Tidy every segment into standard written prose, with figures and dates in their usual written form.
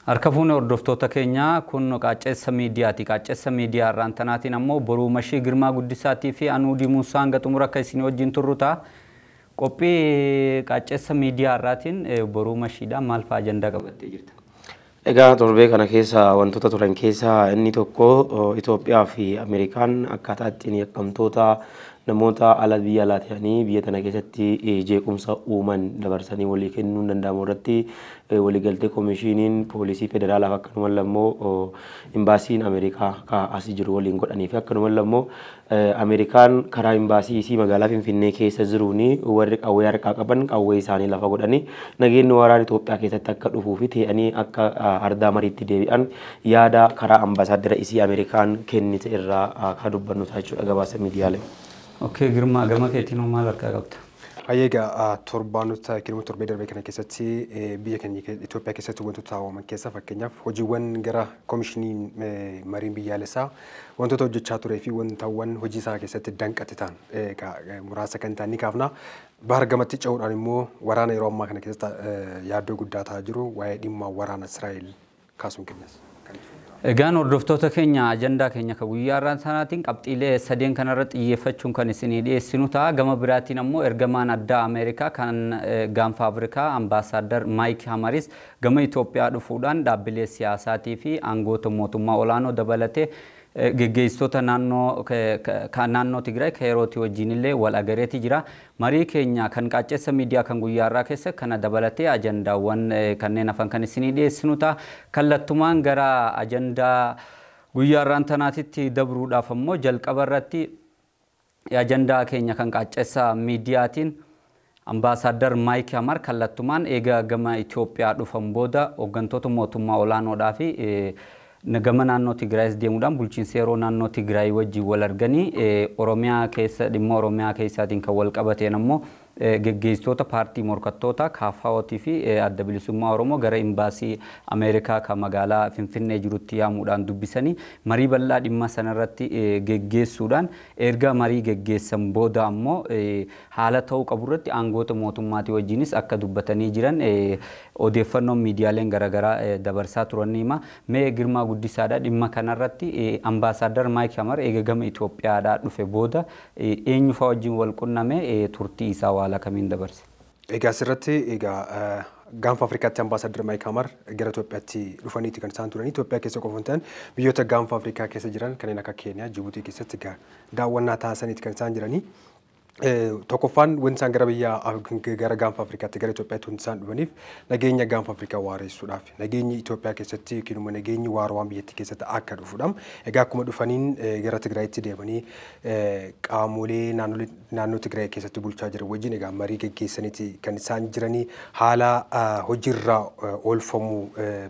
Harka fuune hordoftoota keenyaa, kun Qaaccessa Miidiyaati. Qaaccessa Miidiyaa irraan tanaatiin ammoo Boruu Mashii Girmaa Guddisaatii fi Anuu Muusaa hanga xumura akka isin wajjin turru ta'a. Qophii Qaaccessa Miidiyaa irraatiin Boruu Mashiidhaan maal fa'aa ajandaa qabattee jirta? Egaa torbee kana keessa wantoota turan keessaa inni tokko Itoophiyaa fi Ameerikaan akkaataa ittiin yakkamtoota, namoota ala biyya alaa ta'anii biyya tana keessatti jeequmsa uuman dabarsanii walii kennuun danda'amu irratti waliigaltee koomishiniin poolisii federaalaaf akkanuma immoo imbaasiin Ameerikaa asii jiru waliin godhanii fi akkanuma immoo Ameerikaan karaa imbaasii isii magaalaa Finfinnee keessa jiruun warri qawwee harkaa qaban qawwee isaanii lafa godhanii nageenyi waraana Itoophiyaa keessatti akka dhufuu fi ta'anii akka ardaa mariitti deebi'an yaada karaa ambaasaaddara isii Ameerikaan kennite irraa kan dubbannu ta'a jechuudha gabaasa miidiyaalee. Okay, Girmaa, gama keetiin hoo maal harkaa qabda? Hayyee, egaa torbaanota yookiin immoo torbee darbe kana keessatti biyya keenya Itoophiyaa keessatti wantoota taa'aman keessa, fakkeenyaaf hojiiwwan gara koomishiniin mariin biyyaalessaa wantoota hojjechaa turee fi wantawwan hojii isaa keessatti danqate ta'an egaa muraasa kan ta'an ni kaafna. Bahar gamatti ce'uudhaan immoo waraana yeroo ammaa kana keessatti yaaddoo guddaa ta'aa jiru, waa'ee dhimma waraana Israa'el kaasuun keenyas. Egaan hordoftoota keenya, ajandaa keenya kan guyyaa har'aa sanaatiin qabxiilee sadeen kanarratti xiyyeeffachuun kan isinii dhiyeessinu ta'a. Gama biraatiin ammoo ergamaan addaa Ameerikaa kan gaanfa Afrikaa Ambaasaaddar Maayik Hamaris gama Itoophiyaa dhufuudhaan dhaabbilee siyaasaatii fi aangoota mootummaa olaanoo dabalatee geggeessitoota naannoo Tigraay kan yerootii wajjin illee wal agareeti jira. Marii keenya kan Qaaccessa Miidiyaa kan guyyaa har'aa keessa kana dabalatee ajandaawwan kanneen hafan kan isinii dhiyeessinu ta'a. Kallattumaan gara ajandaa guyyaa har'aan tanaatitti dabruudhaaf ammoo jalqaba irratti ajandaa keenya kan Qaaccessa Miidiyaatiin Ambaasaaddar Maayik Hamar kallattumaan eega gama Itoophiyaa dhufan booda hooggantoota mootummaa olaanoodhaa fi gama naannoo Tigraayis deemuudhaan bulchiinsa yeroo naannoo Tigraay wajjin wal arganii, Oromiyaa keessa dhimma Oromiyaa keessaatiin kan wal qabateen ammoo geggeessitoota paartii morkattoota KFO'tii fi Adda Bilisummaa Oromoo gara imbaasii Ameerikaa kan magaalaa Finfinnee jirutti yaamuudhaan dubbisanii marii bal'aa dhimma sanarratti geggeessuudhaan, erga marii geggeessan booda ammoo haala ta'uu qaburratti aangoota mootummaatii wajjinis akka dubbatanii jiran odeeffannoon miidiyaaleen garaagaraa dabarsaa turan ni hima. Mee Girmaa Guddisaadha, dhimma kanarratti Ambaasaaddar Maayik Hamar eega gama Itoophiyaadhaa dhufe booda eenyufaa wajjin wal qunname, turtii isaa haala kamiin dabarse? Egaa asirratti egaa gaanfa Afrikaatti Ambaasaaddar Maayik Hamar gara Itoophiyaatti dhufaniiti kan isaan turanii. Itoophiyaa keessa qofa hin ta'in, biyyoota gaanfa Afrikaa keessa jiran kanneen akka Keeniyaa, Jibuutii keessatti daawwannaa taasisaniiti kan isaan jiranii. Tokkoffaan wanti isaan gara biyya gara gaanfa Afrikaatti, gara Itoophiyaatti wanti isaan dhufaniif nageenya gaanfa Afrikaa waaressuudhaaf, nageenyi Itoophiyaa keessatti yookiin immoo nageenyi waarawaan biyyattii keessatti akka dhufuudha. Egaa akkuma dhufaniin gara Tigraayitti deemanii qaamolee naannoo Tigraay keessatti bulchaa jiran wajjin egaa marii geggeessaniiti kan isaan jiranii. Haala hojiirra oolfamuu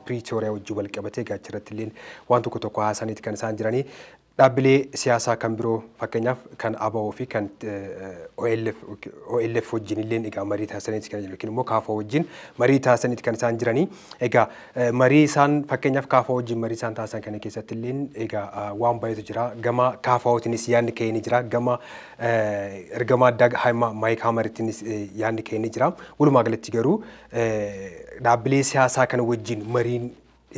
Piriitooriyaa wajjin wal qabatee egaa achirratti illee waan tokko tokko haasaniiti kan isaan jiranii. Dhaabbilee siyaasaa kan biroo, fakkeenyaaf kan ABO fi kan OLF wajjin illee egaa marii taasisaniiti kan jiran, yookiin immoo KFO wajjin marii taasisaniiti kan isaan jiranii. Egaa marii isaan fakkeenyaaf KFO wajjin marii isaan taasisan kana keessatti illee egaa waan baay'eetu jira. Gama KFOtiinis yaadni ka'ee ni jira. Gama ergamaa addaa Maayik Hamarittiinis yaadni ka'ee ni jira. Walumaa galatti garuu dhaabbilee siyaasaa kana wajjin mariin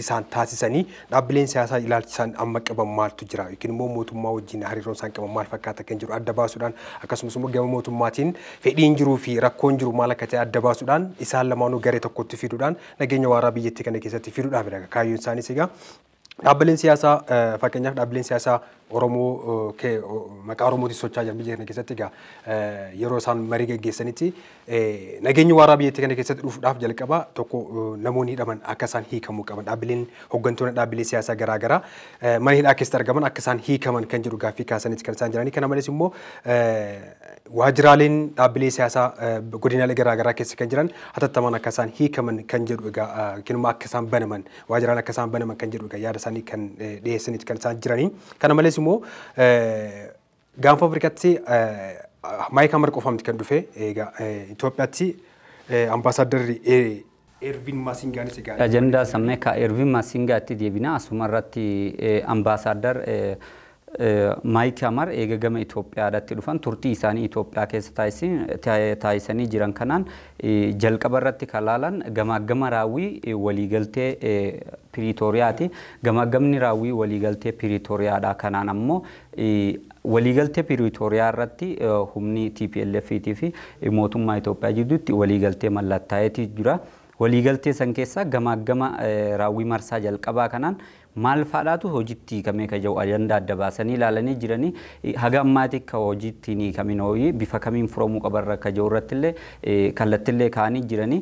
isaan taasisanii, dhaabbileen siyaasaa ilaalchi isaan amma qaban maaltu jira yookiin immoo mootummaa wajjin hariiroon isaan qaban maal fakkaata kan jiru adda baasuudhaan, akkasumas immoo gama mootummaatiin fedhiin jiruu fi rakkoon jiru maal akka ta'e adda baasuudhaan, isaan lamaanuu garee tokkotti fiduudhaan nageenya waaraa biyyattii kana keessatti fiduudhaaf kaayyoon isaanis. Egaa dhaabbileen siyaasaa, fakkeenyaaf dhaabbileen siyaasaa Oromoo maqaa Oromootiin socho'aa jiran biyya kana keessatti egaa yeroo isaan marii geggeessanitti nageenyi waaraa biyyattii kana keessatti dhufuudhaaf jalqaba tokko namoonni hidhaman akka isaan hiikamuu qaban, dhaabbileen hooggantoonni dhaabbilee siyaasaa garaagaraa mana hidhaa keessatti argaman akka isaan hiikaman kan jedhu gaaffii kaasaniiti kan isaan jiranii. Kana malees immoo waajjiraaleen dhaabbilee siyaasaa godinaalee garaagaraa keessa kan jiran hatattamaan akka isaan hiikaman kan jedhu egaa, yookiin immoo akka isaan banaman, waajjiraaleen akka isaan banaman kan jedhu egaa yaada isaanii kan dhiyeessaniiti kan isaan jiranii. Kana malees immoo gaanfa Afrikaatti Maayik Hamar qofa miti kan dhufe. Egaa Itoophiyaatti Ambaasaaddarri Ervin Masingaanis egaa Ajandaa sammee ka Ervin Masingaatti deebina. Asuma irratti Ambaasaadar Maayik Hamar eega gama Itoophiyaadhaatti dhufan turtii isaanii Itoophiyaa keessa taasisanii jiran kanaan jalqaba irratti kan laalan gamaagama raawwii waliigaltee Piriitooriyaati. Gamaagamni raawwii waliigaltee Piriitooriyaadha. Kanaan ammoo waliigaltee Piriitooriyaa irratti humni TPLF fi mootummaa Itoophiyaa jidduutti waliigaltee mallattaa'eeti jira. Waliigaltee san keessaa gamaagama raawwii marsaa jalqabaa kanaan maal fa'aadhaatu hojiitti hiikamee ka jiru ajandaa adda baasanii ilaalanii jiranii haga ammaatti ka hojiitti hin hiikamin hooyi bifa kamiin furamuu qabarra ka jiru irratti illee kallattillee kaa'anii jiranii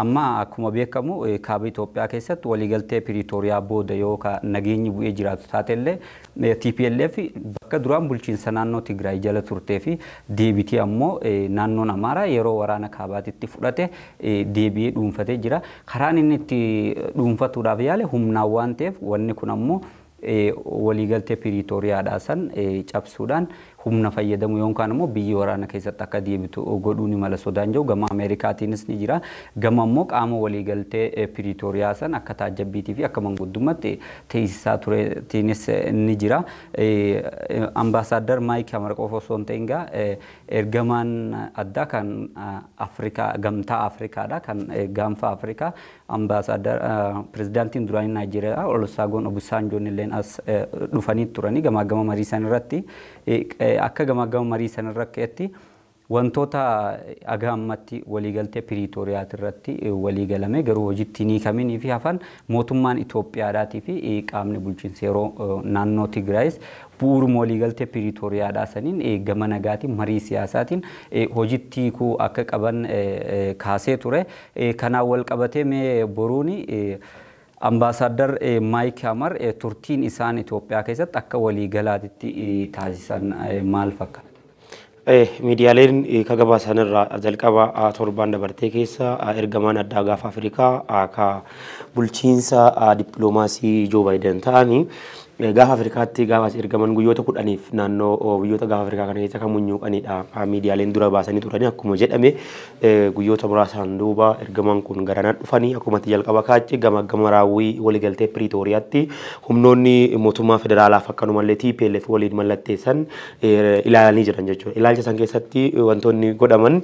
amma akkuma beekamu kaaba Itoophiyaa keessatti waliigaltee Piriitooriyaa booda yoo ka nageenyi bu'ee jiraatu taate illee TPLF bakka duraan bulchiinsa naannoo Tigraay jala turtee fi deebitii ammoo naannoon Amaaraa yeroo waraana kaabaatitti fudhate deebi'ee dhuunfatee jira. Karaan inni itti dhuunfatuudhaaf yaale humnaan waan ta'eef wanni kun ammoo waliigaltee Piriitooriyaadhaa san cabsuudhaan humna fayyadamu yookaan immoo biyyi waraana keessatti akka deebitu godhuu ni mala sodaan jiru gama Ameerikaatiinis ni jira. Gama immoo qaama waliigaltee Piriitooriyaa san akka taajjabbiitii fi akka manguddummaatti teessisaa tureetiinis ni jira. Ambaasaaddar Maayik Hamar qofa osoo hin ta'in gaa ergamaan addaa kan Afrikaa gamtaa Afrikaadha kan gaanfa Afrikaa ambaasaaddar pirezidaantiin duraanii Naayijeeriyaa Olusegun Obasanjoon illeen as dhufanii turanii gamaa gama marii san irratti akka gamaa gama marii san irratti wantoota aga ammatti waliigaltee Piriitooriyaati irratti waliigalame garuu hojiitti hin hiikaminii fi hafan mootummaan Itoophiyaadhaatii fi qaamni bulchiinsa yeroo naannoo Tigraayis bu'uuruma waliigaltee Piriitooriyaadhaa saniin gama nagaatiin marii siyaasaatiin hojiitti hiikuu akka qaban kaasee ture. Kanaan wal qabatee mee boruuni Ambaasaaddar Maayik Hamar turtiin isaan Itoophiyaa keessatti akka waliigalaatitti taasisan maal fakkaata? Miidiyaaleen ka gabaasan irraa jalqaba torbaan dabartee keessa ergamaan addaa gaafa Afrikaa ka bulchiinsa dippiloomaasii Joo Baayiden ta'anii gaafa Afrikaatti gaafa ergaman guyyoota 10 naannoo biyyoota gaafa Afrikaa kana keessa kan munyuuqanidha. Miidiyaaleen dura baasanii turanii akkuma jedhame guyyoota muraasaan duuba ergamaan kun garanaa dhufanii akkuma jalqaba kaacci gama gama raawwii waliigaltee Piriitooriyaatti humnoonni mootummaa federaalaaf akkanumallee TPLF waliin mallatteessan ilaalanii jiran jechuudha. Ilaalcha san keessatti wantoonni godhaman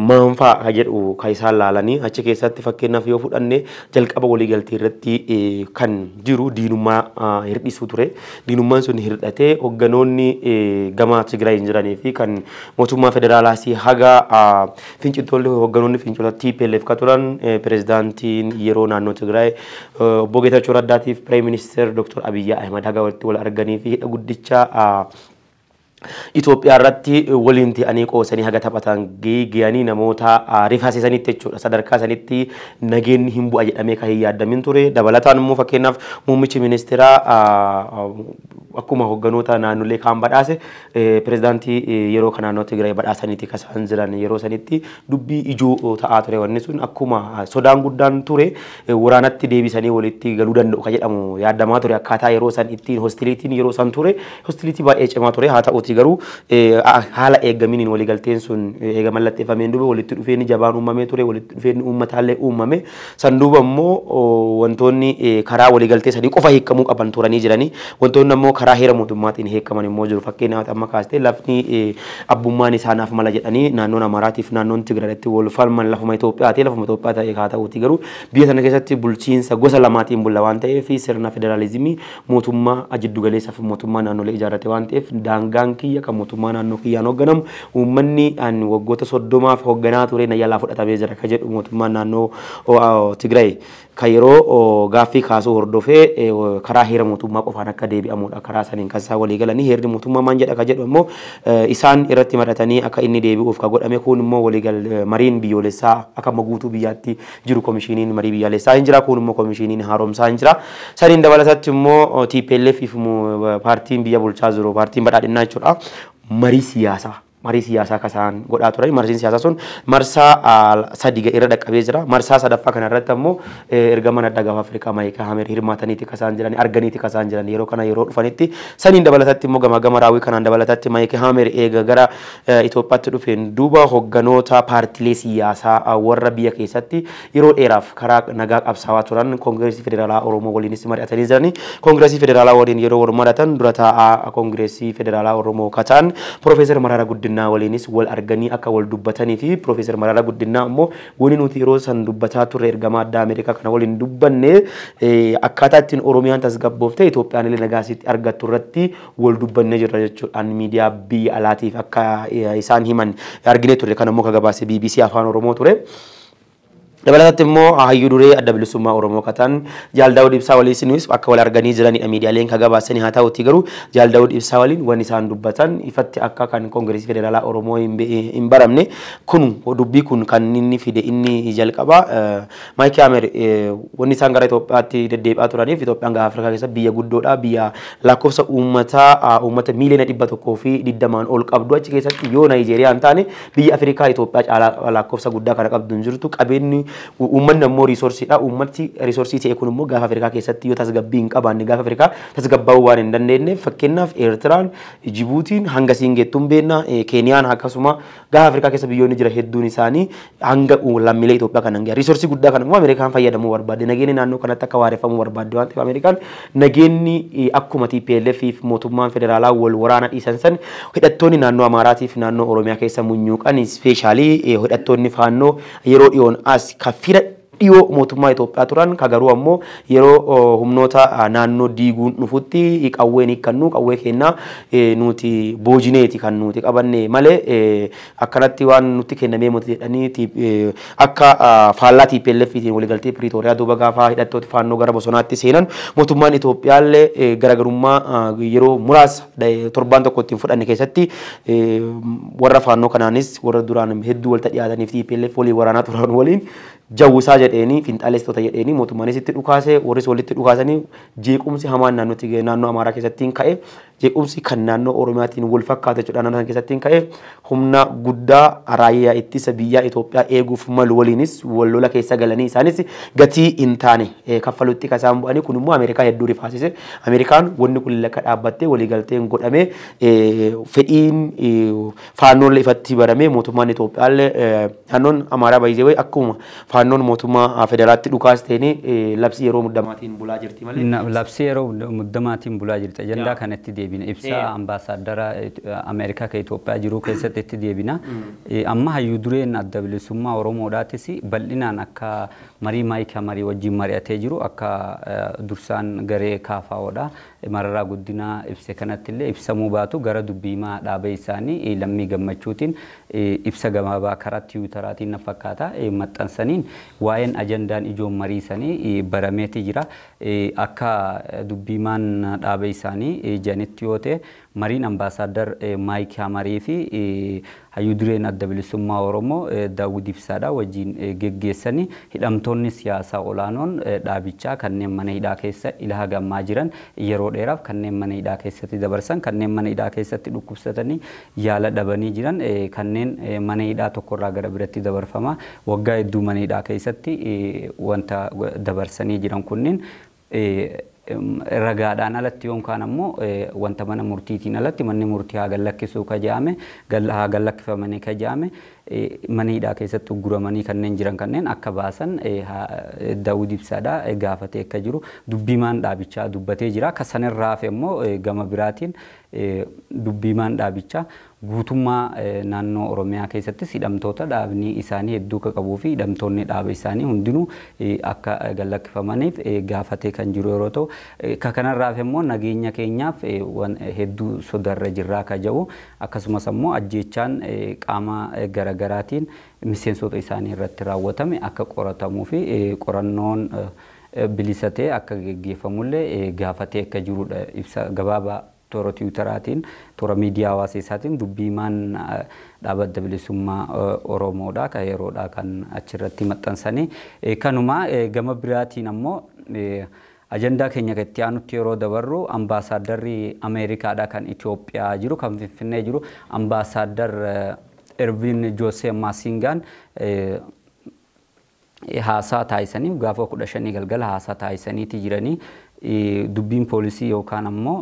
maan fa'a ka jedhu ka isaan laalanii achi keessatti fakkeenyaaf yoo fudhanne jalqaba waliigaltee irratti kan jiru diinummaa hir'isuu ture. Diinummaan sun hir'atee hogganoonni gama Tigraay hin jiranii fi kan mootummaa federaalaas haga finciltoonni hogganoonni finciltoota TPLF ka turan pirezidaantiin yeroo naannoo Tigraay obbo Geetachoo Raddaatiif Piraayim Ministeer Dr. Abiyyi Ahimad haga walitti wal arganii fi hidha guddicha Itoophiyaa irratti waliin ta'anii qoosanii haga taphatan geeyanii namoota rifaasisanitti jechuudha. Sadarkaa sanitti nageenyi hin bu'a jedhamee kan hin yaadamin ture. Dabalataan immoo fakkeenyaaf muummichi ministeeraa akkuma hogganoota naannolee kaan badhaase pirezidaantii yeroo kan naannoo Tigraay badhaasaniiti kan isaan jiran yeroo sanitti dubbii ijoo ta'aa ture wanni sun akkuma sodaan guddaan ture waraanatti deebisanii walitti galuu danda'u kan jedhamu yaadamaa ture akkaataa yeroo san ittiin hoostiliitiin yeroo san ture hoostiliitii baay'ee cimaa ture haa ta'uuti garuu haala eegaminiin waliigalteen sun eega mallatteeffameen duuba walitti dhufeenyi jabaan uumamee ture walitti dhufeenyi uummataallee uumame san duuba immoo wantoonni karaa waliigaltee sadii qofa hiikamuu qaban turanii jiranii wantoonni ammoo karaa heera mootummaatiin hiikaman immoo jiru fakkeenyaaf amma kaastee lafni abbummaan isaanaaf mala jedhanii naannoon Amaaraatiif naannoon Tigraayatti wal falman lafuma Itoophiyaa ta'e lafuma Itoophiyaa ta'e haa ta'uuti garuu biyya sana keessatti bulchiinsa gosa lamaatiin bulla waan ta'eef sirna federaalizimii mootummaa jiddu galeessaa fi mootummaa naannolee ijaarrate waan ta'eef daangaan kiyya kan mootummaa naannoo kiyyaan hoogganamu uummanni an waggoota 30 hoogganaa ture na jalaa fudhatamee jira ka jedhu mootummaan naannoo Tigraay kan yeroo gaaffii kaasuu hordofee karaa heera mootummaa qofaan akka deebi'amudha karaa saniin kan isaan walii galanii heerri mootummaa maan jedha ka jedhu immoo isaan irratti mari'atanii akka inni deebi'uuf ka godhame kun immoo waliigal mariin biyyoolessaa akka guutuu biyyaatti jiru komishiniin marii biyyaalessaa hin jira kun immoo komishiniin haaromsaa hin jira saniin dabalatatti immoo TPLF fi paartiin biyya bulchaa jiru paartiin badhaadhinnaa jechuudha marii siyaasaa Marii siyaasaa akka isaan godhaa turan. Marsiin siyaasaa sun marsaa 3 irra dhaqqabee jira. Marsaa sadaffaa kana irratti ammoo ergamaan addaa gaafa Afrikaa Maayik Hamer hirmaataniiti akka isaan jiran, arganiiti akka isaan jiran yeroo kana yeroo dhufanitti. Saniin dabalatatti immoo gama gama raawwii kanaan dabalatatti Maayik Hamer eega gara Itoophiyaatti dhufeen duuba hogganoota paartilee siyaasaa warra biyya keessatti yeroo dheeraaf karaa nagaa qabsaawaa turan Koongireesii Federaalaa Oromoo waliinis mari'atanii jirani. Koongireesii Federaalaa waliin yeroo wal mari'atan dura taa'aa Koongireesii Federaalaa Oromoo kataan Piroofeesar Mararaa Guddinaa waliinis wal arganii akka wal dubbatanii fi Piroofeesar Mararaa Guddinaa immoo wanni nuti yeroo san dubbataa turre ergamaa addaa Ameerikaa kana waliin dubbanne akkaataa ittiin Oromiyaan tasgabbooftee Itoophiyaan illee nagaa isiitti argattu irratti wal dubbannee jirra jechuudhaan miidiyaa biyya alaatiif akka isaan himan arginee turre. Kan immoo ka gabaase BBC Afaan Oromoo ture. Dabalatatti immoo hayyuu duree adda bilisummaa Oromoo kataan Jaal Daawud Ibsaa waliinis akka wal arganii jiranidha miidiyaaleen ka gabaasanii. Haa ta'utti garuu Jaal Daawud Ibsaa waliin wanni isaan dubbatan ifatti akka kan Koongireesii Federaalaa Oromoo hin baramne. Kun dubbii kun kan inni fide inni jalqaba Maayik Hamer wanni isaan gara Itoophiyaatti deddeebi'aa turaniif Itoophiyaan gaafa Afrikaa keessa biyya guddoodha, biyya lakkoofsa uummataa uummata miiliyoona 120 ol qabdu. Achi keessatti yoo Naayijeeriyaan taane biyya Afrikaa Itoophiyaa caalaa lakkoofsa guddaa kana qabdu hin jirtu. Qabeenyi uummanni ammoo riisorsiidha. Uummati riisorsii ta'e kun immoo gaafa Afrikaa keessatti yoo tasgabbii hin qabaanne gaafa Afrikaa tasgabbaa'uu waan hin dandeenyeef, fakkeenyaaf Eertiraan, Jibuutiin hanga siin geettuun beekna, Keeniyaan akkasuma, gaafa Afrikaa keessa biyyoonni jira hedduun isaanii hanga lammiilee Itoophiyaa kan hanga riisorsii guddaa kana immoo Ameerikaan fayyadamuu barbaadde, nageenyi naannoo kanatti akka waareffamuu barbaadde waan ta'eef, Ameerikaan nageenyi akkuma TPLF fi mootummaan federaalaa wal waraana dhiisan san hidhattoonni naannoo Amaaraatii fi naannoo Oromiyaa keessa munyuuqan, ispeeshaalii hidhattoonni faannoo yeroo dhiyoon as kaffira dhiyoo mootummaa Itoophiyaa turan ka garuu ammoo yeroo humnoota naannoo diiguun dhufutti qawween hiikkannu, qawwee kennaa nuti boojineeti kan nuti qabanne malee akkanatti waan nutti kennamee miti jedhanii akka faallaa TPLF-tiin waliigaltee Piriitooriyaa duuba gaafa hidhattooti faannoo gara bosonaatti seenan mootummaan Itoophiyaallee garaagarummaa yeroo muraasa torbaan tokko ittiin fudhanne keessatti warra faannoo kanaanis warra duraan hedduu walta dhiyaataniif TPLF waliin waraanaa turan waliin jawwisaa jedheeni, finxaalessitoota jedheeni mootummaanis itti dhukaase, warris walitti dhukaasanii jeequmsi hamaan naannootti naannoo Amaaraa keessatti ka'e, jeequmsi kan naannoo Oromiyaatiin wal fakkaata jechuudha naannoo sana keessatti ka'e, humna guddaa raayyaa ittisa biyyaa Itoophiyaa eeguuf malu waliinis wal lola keessa galanii isaanis gatii hin taane kaffalutti kan isaan bu'anii. Kun immoo Ameerikaa hedduu rifaasise. Ameerikaan wanni kun lakka dhaabbattee waliigalteen godhamee fedhiin faannoon ifatti baramee mootummaan Itoophiyaallee naannoon Amaaraa baay'ee akkuma faannoon mootummaa federaalaatti dhukaas ta'anii labsii yeroo muddamaatiin bulaa jirti malee. Labsii yeroo muddamaatiin bulaa jirti. Ajandaa kanatti deebina. Ibsa ambaasaaddara Ameerikaa kan Itoophiyaa jiru keessatti itti deebina. Amma hayyuu dureen adda bilisummaa Oromoodhaatis bal'inaan akka marii Maayik Hamarii wajjin mari'atee jiru akka dursaan garee KFOdha. Mararaa Guddinaa ibse kanatti illee ibsamuu baatu gara dubbiimaa dhaaba isaanii Lammii Gammachuutiin ibsa gabaabaa karaa tiwiitaraatiin na fakkaata maxxansaniin waa'een ajandaan ijoon marii isaanii barameeti jira. Akka dubbiimaan dhaaba isaanii janitti yoo ta'e mariin ambaasaaddar Maayik Hamarii fi hayyuu dureen adda bilisummaa Oromoo Daawud Ibsaadha wajjin geggeessanii hidhamtoonni siyaasaa olaanoon dhaabichaa kanneen mana hidhaa keessa ilaha gammaa jiran, yeroo dheeraaf kanneen mana hidhaa keessatti dabarsan, kanneen mana hidhaa keessatti dhukkubsatanii yaala dhabanii jiran, kanneen mana hidhaa tokkorraa gara biratti dabarfama waggaa hedduu mana hidhaa keessatti wanta dabarsanii jiran kunneen ragaadhaan alatti yookaan ammoo wanta mana murtiitiin alatti manni murtii haa gallakkisuu ka jedhame, haa gallakkifamanii ka jedhame, mana hidhaa keessatti ugguramanii kanneen jiran kanneen akka baasan Daawud Ibsaadha gaafatee akka jiru dubbiimaan dhaabichaa dubbatee jira. Akka sanirraa hafe immoo gama biraatiin dubbiimaan dhaabichaa guutummaa naannoo Oromiyaa keessattis hidhamtoota dhaabni isaanii hedduu akka qabuu fi hidhamtoonni dhaaba isaanii hundinuu akka gallakkifamaniif gaafatee kan jiru yeroo ta'u, ka kanarraa hafe immoo nageenya keenyaaf hedduu sodarra jirraa ka jedhu, akkasumas ammoo ajjeechaan qaama garagaraatiin miseensota isaanii irratti raawwatame akka qoratamuu fi qorannoon bilisa ta'e akka geggeeffamullee gaafatee akka jirudha ibsa gabaabaa toora tiwiitaraatiin toora miidiyaa hawaasa isaatiin dubbiimaan dhaaba adda bilisummaa Oromoodha kan yeroodha kan achirratti maxxansanii. Kanuma gama biraatiin ammoo Ajandaa keenya itti aanutti yeroo dabarru ambaasaadarri Ameerikaadha kan Itoophiyaa jiru kan Finfinnee jiru ambaasaaddar Ervin Joosee Maasingaan haasaa taasisanii gaafa 15 galgala haasaa taasisaniiti jiranii dubbiin poolisii yookaan ammoo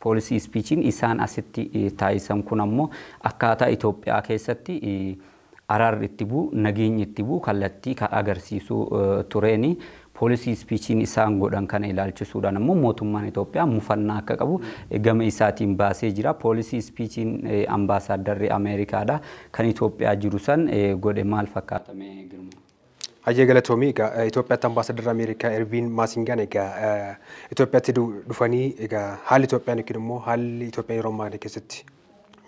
poolisii ispiichiin isaan asitti taasisan kun ammoo akkaataa Itoophiyaa keessatti araarri itti bu'u nageenyi itti bu'u kallattii kan agarsiisu tureeni. Poolisii ispiichiin isaan godhan kana ilaalchisuudhaan ammoo mootummaan Itoophiyaa mufannaa akka qabu gama isaatiin baasee jira. Poolisii ispiichiin ambaasaadarri Ameerikaadha kan Itoophiyaa jiru san godhe maal fakkaatame Girma? Hayyee galatoomii egaa Itoophiyaatti ambaasadarri Ameerikaa Erviin Maasingaan egaa Itoophiyaatti dhufanii egaa haalli Itoophiyaan yookiin immoo haalli Itoophiyaan yeroo ammaa kana keessatti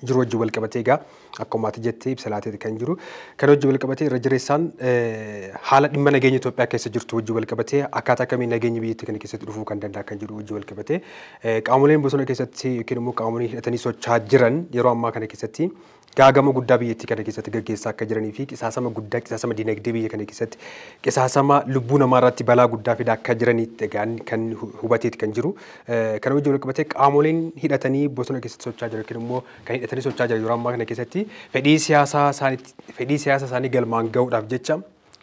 jiru wajjin wal qabatee egaa akkuma ati jettee ibsa laateeti kan jiru. Kan wajjin wal qabatee irra jireessaan haala dhimma nageenya Itoophiyaa keessa jirtu wajjin wal qabatee akkaataa kamiin nageenyi biyyattii kana keessatti dhufuu kan danda'a kan jiru wajjin wal qabatee qaamoleen bosona keessatti yookiin immoo qaamoleen hidhatanii socho'aa jiran yeroo ammaa kana keessatti gaagama guddaa biyyattii kana keessatti gaggeessaa akka jiranii fi qisaasama guddaa qisaasama dinagdee biyya kana keessatti qisaasama lubbuu namaa irratti balaa guddaa fidaa akka jiranitti egaa kan hubateeti kan jiru. Kana wajjin wal qabatee qaamoleen hidhatanii bosona keessatti socho'aa jiran yookiin immoo kan hidhatanii socho'aa jiran yeroo ammaa kana keessatti fedhii siyaasaa isaanii galmaan gahuudhaaf jecha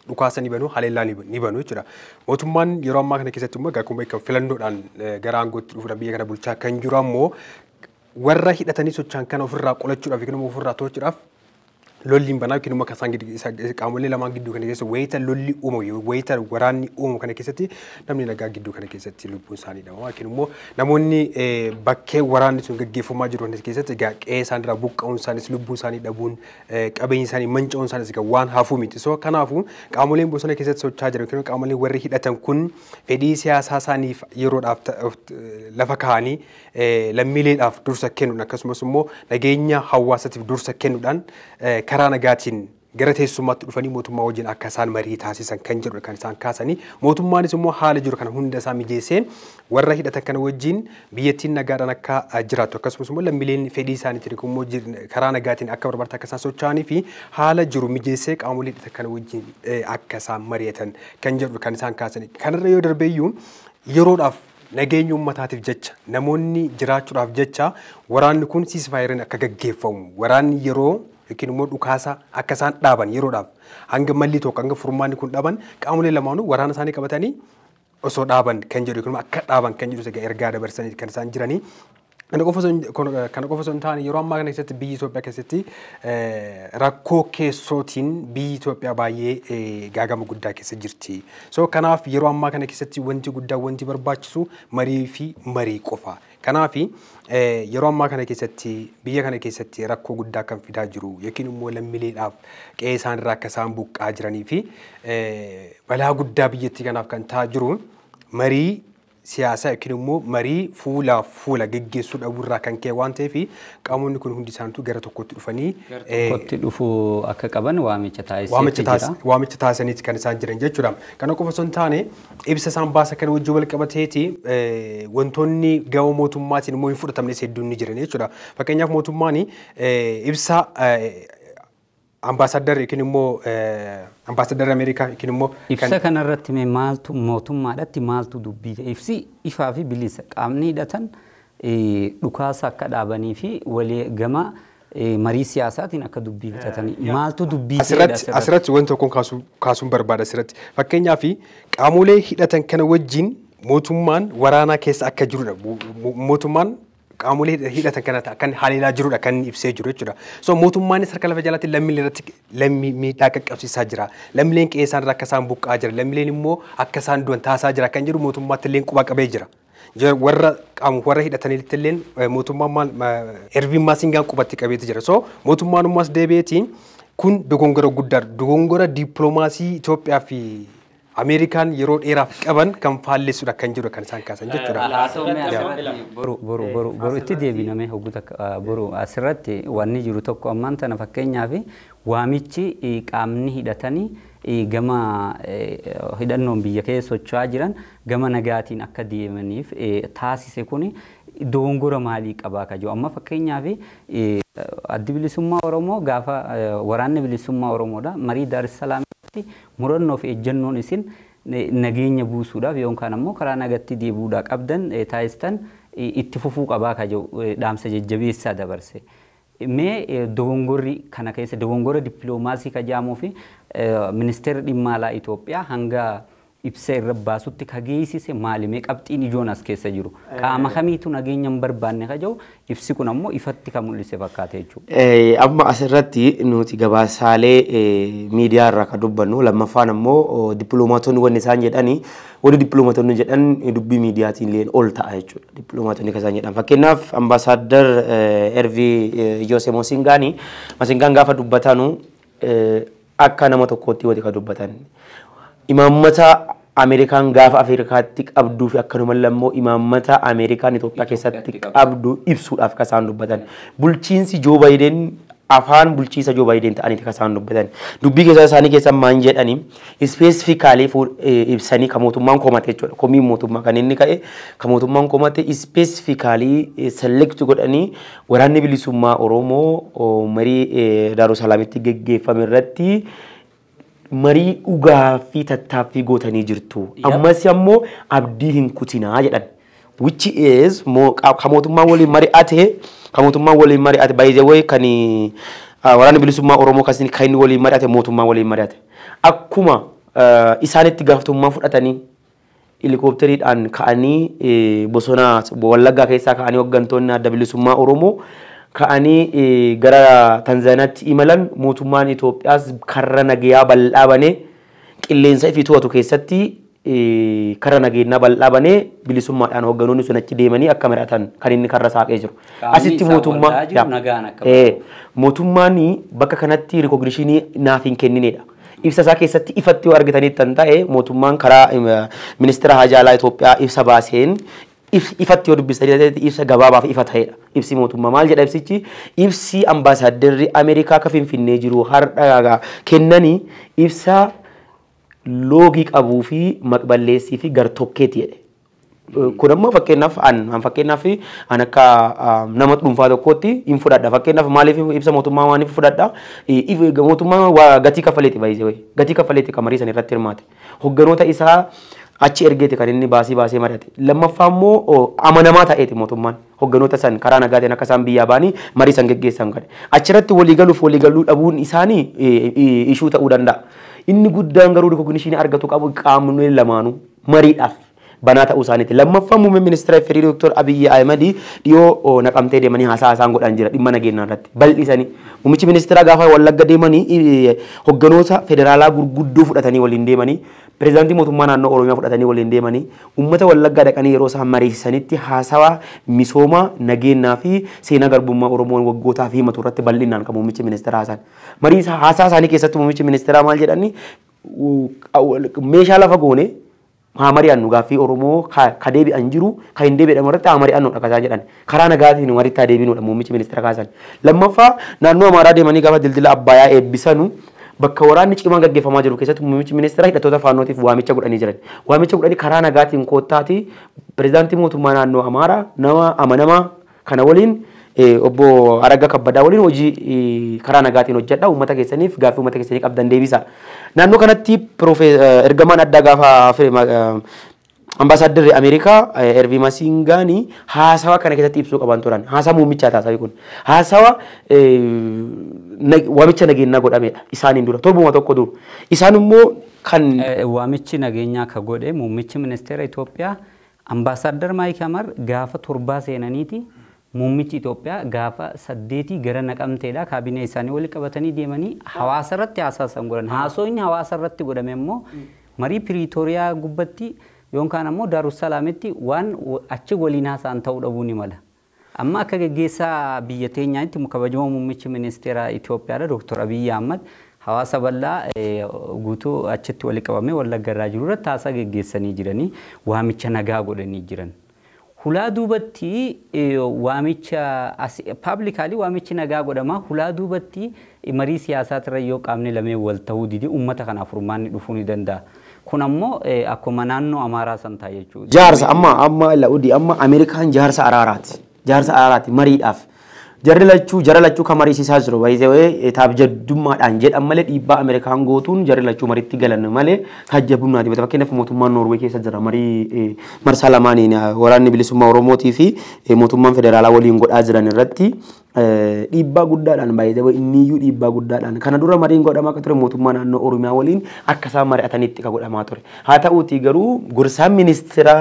dhukaasa ni banu, haleellaa ni banu jechuudha. Mootummaan yeroo ammaa kana keessatti immoo egaa akkuma beekamu filannoodhaan gara aangootti dhufuudhaan biyya kana bulchaa kan jiru ammoo warra hidhatanii socho'an kana ofirraa qolachuudhaaf yookiin immoo ofirraa to'achuudhaaf lolli hin banaa yookiin immoo akka isaan qaamolee lamaan gidduu kana keessa wayita lolli uumamu wayita waraanni uumamu kana keessatti namni nagaa gidduu kana keessatti lubbuun isaanii dhabama yookiin immoo namoonni bakkee waraanni sun gaggeeffamaa jiru kana keessatti egaa qe'ee isaaniirraa buqqa'uun isaanis lubbuu isaanii dhabuun qabeenyi isaanii manca'uun isaanis egaa waan hafuu miti. So kanaafuu qaamoleen bosona keessatti socho'aa jiran yookiin qaamoleen warri hidhatan kun fedhii siyaasaa isaaniif yeroodhaaf lafa kaa'anii lammiileedhaaf dursa kennuudhaan akkasumas immoo nageenya hawaasatiif dursa kennuudhaan karaa nagaatiin gara teessumaatti dhufanii mootummaa wajjin akka isaan marii taasisan kan jedhudha kan isaan kaasanii mootummaanis immoo haala jiru kana hunda isaa mijeessee warra hidhatan kana wajjin biyyattiin nagaadhaan akka jiraattu akkasumas immoo lammiileen fedhii isaaniitiin immoo karaa nagaatiin akka barbaadan akka isaan socho'anii fi haala jiru mijeessee qaamolee hidhatan kana wajjin akka isaan mari'atan kan jedhudha kan isaan kaasanii. Kanarra yoo darbeeyyuu yeroodhaaf nageenya uummataatiif jecha namoonni jiraachuudhaaf jecha waraanni kun siisfaayiriin akka gaggeeffamu waraanni yeroo yookiin immoo dhukaasa akka isaan dhaaban yeroodhaaf hanga malli tokko hanga furmaanni kun dhaaban qaamolee lamaanuu waraana isaanii qabatanii osoo dhaaban kan jedhu yookiin akka dhaaban kan jedhu ergaa dabarsanii kan isaan jiranii. Kana qofa osoo hin taane yeroo ammaa kana keessatti biyyi Itoophiyaa keessatti rakkoo keessootiin biyyi Itoophiyaa baay'ee gaagama guddaa keessa jirti. So kanaaf yeroo ammaa kana keessatti wanti guddaa wanti barbaachisu marii fi marii qofa. Kanaaf yeroo ammaa kana keessatti biyya kana keessatti rakkoo guddaa kan fidaa jiru yookiin immoo lammiileedhaaf qe'ee isaaniirraa akka isaan buqqaa jiranii fi balaa guddaa biyyattii kanaaf kan ta'aa jiru marii siyaasaa yookiin immoo marii fuula fuula geggeessuu dhabuurraa kan ka'e waan ta'eef qaamonni kun hundi isaaniitu gara tokkotti dhufanii tokkotti dhufuu akka qaban waamicha taasisanii jira. Waamicha taasisaniiti kan isaan jiran jechuudha. Kana qofa osoo hin taane ibsa isaan baasa kan wajjin wal qabateeti wantoonni gama mootummaatiin immoo hin fudhatamnes hedduun ni jiran jechuudha. Fakkeenyaaf mootummaan ibsa ambaasaaddarri yookiin immoo ambaasaaddarri Ameerikaa yookiin immoo ibsa kanarratti mee maaltu mootummaadhaatti maaltu dubbii ta'e ibsi ifaa fi bilisa qaamni hidhatan dhukaasa akka dhaabanii fi walii gama marii siyaasaatiin akka dubbii fixatanii maaltu dubbii ta'e asirratti wanti tokkoon kaasuun barbaada asirratti fakkeenyaaf qaamolee hidhatan kana wajjin mootummaan waraanaa keessa akka jirudha mootummaan qaamolee hidhatan kana kan haleelaa jirudha kan ibsee jiru jechuudha. So mootummaanis harka lafa jalaatti lammiilee irratti lammii miidhaa qaqqabsiisaa jira. Lammiileen qe'ee isaanirraa akka isaan buqqaa jira. Lammiileen immoo akka isaan du'an taasisaa jira kan jedhu mootummaatti illee quba qabee jira. Warra qaamu warra hidhatanitti illee mootummaan maal Erviin Maasingaan qubatti qabeeti jira. So mootummaan ammas deebi'eetiin kun dogongora guddaa dogongora dippiloomaasii Itoophiyaa fi Ameerikaan yeroo dheeraaf qaban kan faallessuudha kan jiru kan isaan kaasan jechuudha. Boru boru boru boru itti deebiname hoggu boru asirratti wanni jiru tokko ammaan tana fakkeenyaaf waamichi qaamni hidhatanii gama hidhannoon biyya keessa socho'aa jiran gama nagaatiin akka deemaniif taasise kuni dogongora maalii qabaa ka jiru amma fakkeenyaaf addi bilisummaa Oromoo gaafa waraanni bilisummaa Oromoodha marii Daar es Salaamitti murannoo fi ejjennoon isin nageenya buusuudhaaf yookaan ammoo karaa nagatti deebi'uudhaa qabdan taasistan itti fufuu qabaa ka jedhu dhaamsa jajjabeessaa dabarse. Mee dogongorri kana keessa dogongora dippiloomaasii ka jedhamuu fi ministeerri dhimma alaa Itoophiyaa hanga ibsa irra baasutti ka geessise maali? Mee qabxiin ijoon as keessa jiru? Qaama kamiitu nageenya hin barbaanne ka jedhu ibsi kun ammoo ifatti kan mul'ise fakkaata jechuudha. Amma asirratti nuti gabaasaalee miidiyaa irraa kan dubbannu, lammaffaan ammoo dippiloomaatonni wanni isaan jedhani, warri dippiloomaatonni jedhan dubbii miidiyaatiin illee ol ta'a jechuudha. Dippiloomaatonni kan isaan jedhan fakkeenyaaf ambaasaadar Ervii Joose Mosingaani, Mosingaan gaafa dubbatanu akka nama tokkootti wati kan dubbatan. Imaammata Ameerikaan gaafa Afrikaatti qabduu fi akkanumallee immoo imaammata Ameerikaan Itoophiyaa keessatti qabdu ibsuudhaaf kan isaan dubbatan. Bulchiinsi Joo Baayiden afaan bulchiinsa Joo Baayiden ta'aniiti kan isaan dubbatan. Dubbii keessa isaanii keessa maan jedhani specifically ibsanii kan mootummaan komate jechuudha. Komiin mootummaa kan inni ka'e kan mootummaan komate specifically select godhanii waraanni bilisummaa Oromoo marii Daarusalaamitti geggeeffame irratti marii dhugaa fi tattaaffii gootanii jirtu. Ammas ammoo abdii hin kutinaa jedhan. Which is kan mootummaan waliin mari'ate, kan mootummaan waliin mari'ate, by the way, kan waraanni bilisummaa Oromoo kan inni waliin mari'ate mootummaan waliin mari'ate. Akkuma isaanitti gaafatamummaa fudhatanii helikooppteriidhaan ka'anii bosona Wallaggaa keessaa ka'anii hooggantoonni adda bilisummaa Oromoo ka'anii gara Tanzaaniyaatti imalan, mootummaan Itoophiyaas karra nagayaa bal'aa banee qilleensa ifii to'atu keessatti karra nageenyaa bal'aa banee bilisummaadhaan hoogganoonni sun achi deemanii akka mari'atan kan inni karra saaqee jiru. Asitti mootummaa mootummaan bakka kanatti recognition naaf hin kenninedha. Ibsa isaa keessatti ifatti yoo argitanitti kan ta'e mootummaan karaa ministeera haajaa alaa Itoophiyaa ibsa baaseen ifatti yoo dubbistanii ibsa gabaabaa fi ifa ta'edha. Ibsi mootummaa maal jedha ibsichi? Ibsi ambaasaaddarri Ameerikaa akka Finfinnee jiru har'a kennanii ibsa loogii qabuu fi maqballeessii fi gartokkeeti jedhe. Kun ammoo fakkeenyaaf an akka nama dhuunfaa tokkootti hin fudhadha. Fakkeenyaaf maaliif ibsa mootummaa maaliif fudhadha? Mootummaan gatii kaffaleeti baay'isee gatii kaffaleeti kan marii san irratti hirmaate. Hogganoota isaa achi ergeeti kan inni baasii baasee mari'ate. Lammaffaa immoo amanamaa ta'eeti mootummaan hogganoota san karaa nagaatiin akka isaan biyyaa ba'anii marii san geggeessan godhe. Achirratti waliigaluuf waliigaluu dhabuun isaanii ishuu ta'uu danda'a. Inni guddaan garuu recognition argatu qabu qaamni lamaanuu mariidhaaf banaa ta'uu isaaniiti. Lammaffaa muummeen ministeera FDRI Dr. Abiyyi Ahimad dhiyoo Naqamtee deemanii haasaa isaan godhan jira dhimma nageenyaa irratti bal'isanii. Muummichi ministeeraa gaafa Wallagga deemanii hogganoota federaalaa gurguddoo fudhatanii waliin deemanii, pireezidaantii mootummaa naannoo Oromiyaa fudhatanii waliin deemanii uummata Wallaggaa dhaqanii yeroo isaan mariisisanitti haasawaa misooma nageenyaa fi seenaa garbummaa Oromoon waggootaaf himatu irratti bal'inaan kan muummichi ministeeraa haasan. Marii haasaa isaanii keessatti muummichi ministeeraa maal jedhani? Meeshaa lafa goone haa mari'annu, gaaffii Oromoo ka deebi'an jiru ka hin deebi'an irratti haa mari'annu dha kasaa jedhan. Karaa nagaatiin maritti haa deebinuudha muummichi ministeera kaasan. Lammaffaa naannoo Amaaraa deemanii gaafa dildila Abbayaa eebbisanu bakka waraanni cimaan gaggeeffamaa jiru keessatti muummichi ministeera hidhattoota faannootiif waamicha godhanii jiran. Waamicha godhanii karaa nagaatiin koottaati pireezidaantii mootummaa naannoo Amaaraa nama amanamaa kana waliin, obbo Aragga Kabbadaa waliin hojii karaa nagaatiin hojjedha, uummata keessaniif gaaffii uummata keessanii qabdan deebisa. Naannoo kanatti ergamaan addaa gaafa ambaasaaddarri Ameerikaa Ervii Masingaanii haasawa kana keessatti ibsuu qaban turan. Haasaa muummichaa taasise kun. Haasawa waamicha nageenyaa godhamedha isaaniin dura torbuma tokko dura. Isaan immoo kan Waamichi nageenyaa ka godhe muummichi ministeera Itoophiyaa ambaasaadar Maayik Hamar gaafa 7 seenaniiti muummichi Itoophiyaa gaafa 8 gara Naqamteedha kaabinee isaanii waliin qabatanii deemanii hawaasa irratti haasaa isaan godhan. Haasooyni hawaasa irratti godhame immoo marii Piriitooriyaa gubbatti yookaan ammoo Daarussalaamitti waan achi waliin haasa'an ta'uu dhabuu ni mala. Amma akka gaggeessaa biyya teenyaatti kabajamoo muummichi ministeera Itoophiyaadha Dr. Abiyyi Ahmad hawaasa bal'aa guutuu achitti walitti qabamee Wallagga irraa jiru irratti haasaa geggeessanii jiranii waamicha nagaa godhanii jiran. Hulaa duubatti waamicha publicly waamichi nagaa godhama. Hulaa duubatti marii siyaasaa yoo qaamni lameen wal ta'uu dide uummata kanaaf furmaanni dhufuu ni danda'a. Kun ammoo akkuma naannoo Amaaraa san ta'a jechuudha. Jaarsa amma La'udii amma Ameerikaan jaarsa araaraati. Jaarsa araaraati mariidhaaf. Jarri lachuu jara lachuu kan mariisisaa jiru baay'ee taabjaddummaadhaan jedhan malee dhiibbaa Ameerikaan gootuun jarri lachuu mariitti galan malee taajjabumnaati. Fakkeenyaaf mootummaan Noorwee keessa jira marii marsaa lamaaniin waraanni bilisummaa Oromootii fi mootummaan federaalaa waliin godhaa jiran irratti dhiibbaa guddaadhaan baay'ee inniyyuu dhiibbaa guddaadhaan kana dura mariin godhamaa akka ture mootummaa naannoo Oromiyaa waliin akka isaan mari'atanitti kan godhamaa ture. Haa ta'uutii garuu gorsaan ministeera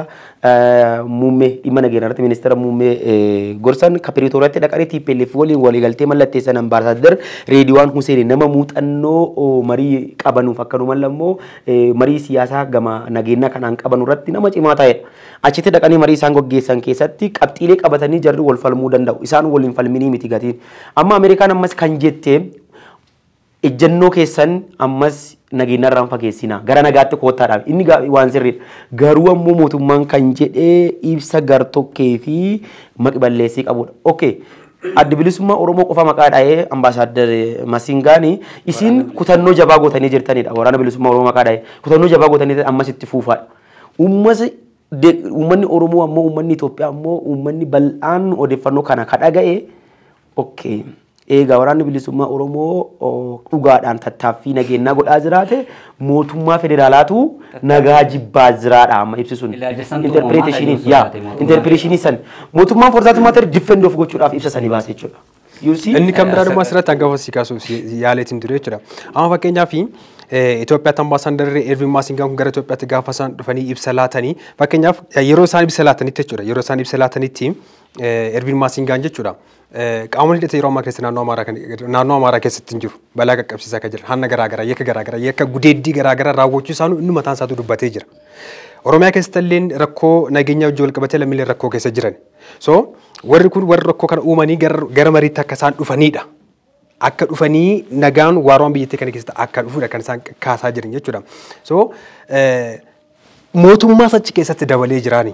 muummee dhimma nageenyaa irratti ministeera muummee gorsan kan Piriitooriyaatti dhaqanii TPLF waliin waliigaltee mallatteessan ambaasaaddar Reediwaan Huseen nama muuxannoo marii qabanuuf akkanumallee immoo marii siyaasaa gama nageenyaa kanaan qabanu irratti nama cimaa ta'edha. Achitti dhaqanii marii isaan gaggeessan keessatti qabxiilee qabatanii jarri wal falmuu danda'u. Isaan waliin falminii miti gatiin. Amma Ameerikaan ammas kan jette ejjennoo keessan ammas nageenyarraan fageessina gara nagaatti koottaadhaaf inni waan sirriidha. Garuu ammoo mootummaan kan jedhee ibsa gartokkee fi maqballeessii qabudha. Okay. Addi bilisummaa Oromoo qofa maqaa dha'ee ambaasaaddar Masingaani isin kutannoo jabaa gootanii jirtanidha. Waraana bilisummaa Oromoo maqaa dha'ee kutannoo jabaa gootanii ammas itti fuufaadha. Uummanni Oromoo ammoo uummanni Itoophiyaa ammoo uummanni bal'aan odeeffannoo kana ka dhaga'e okay. Egaa waraanni bilisummaa Oromoo dhugaadhaan tattaaffii nageenyaa godhaa jiraate mootummaa federaalaatu nagaa jibbaa jiraadha amma ibsi sun. Interpretation san mootummaan for that matter defend of gochuudhaaf ibsa sanii baase jechuudha. Inni kan biraa immoo asirratti hangafa si kaasuuf yaaleetiin ture jechuudha. Amma fakkeenyaaf Itoophiyaatti ambaasaadarri Ervin Maasingaan kun gara Itoophiyaatti gaafa isaan dhufanii ibsa laatanii fakkeenyaaf yeroo isaan ibsa laatanitti jechuudha. Yeroo isaan ibsa laatanitti Ervin Maasingaan jechuudha. Qaamonni hidhate yeroo ammaa keessa naannoo Amaaraa keessatti hin jiru. Balaa qaqqabsiisaa kan jiran hanna garaagaraa yakka garaagaraa yakka gudeeddii garaagaraa raawwachuu isaanii inni mataan isaatu dubbatee jira. Oromiyaa keessatti illee rakkoo nageenyaa wajjin wal qabatee lammiileen rakkoo keessa jiran. So warri kun warri rakkoo kana uumanii gara mariitti akka isaan dhufanidha. Akka dhufanii nagaan waaraan biyyattii kana keessatti akka dhufudha kan isaan kaasaa jiran jechuudha. So mootummaas achi keessatti dabalee jiraani.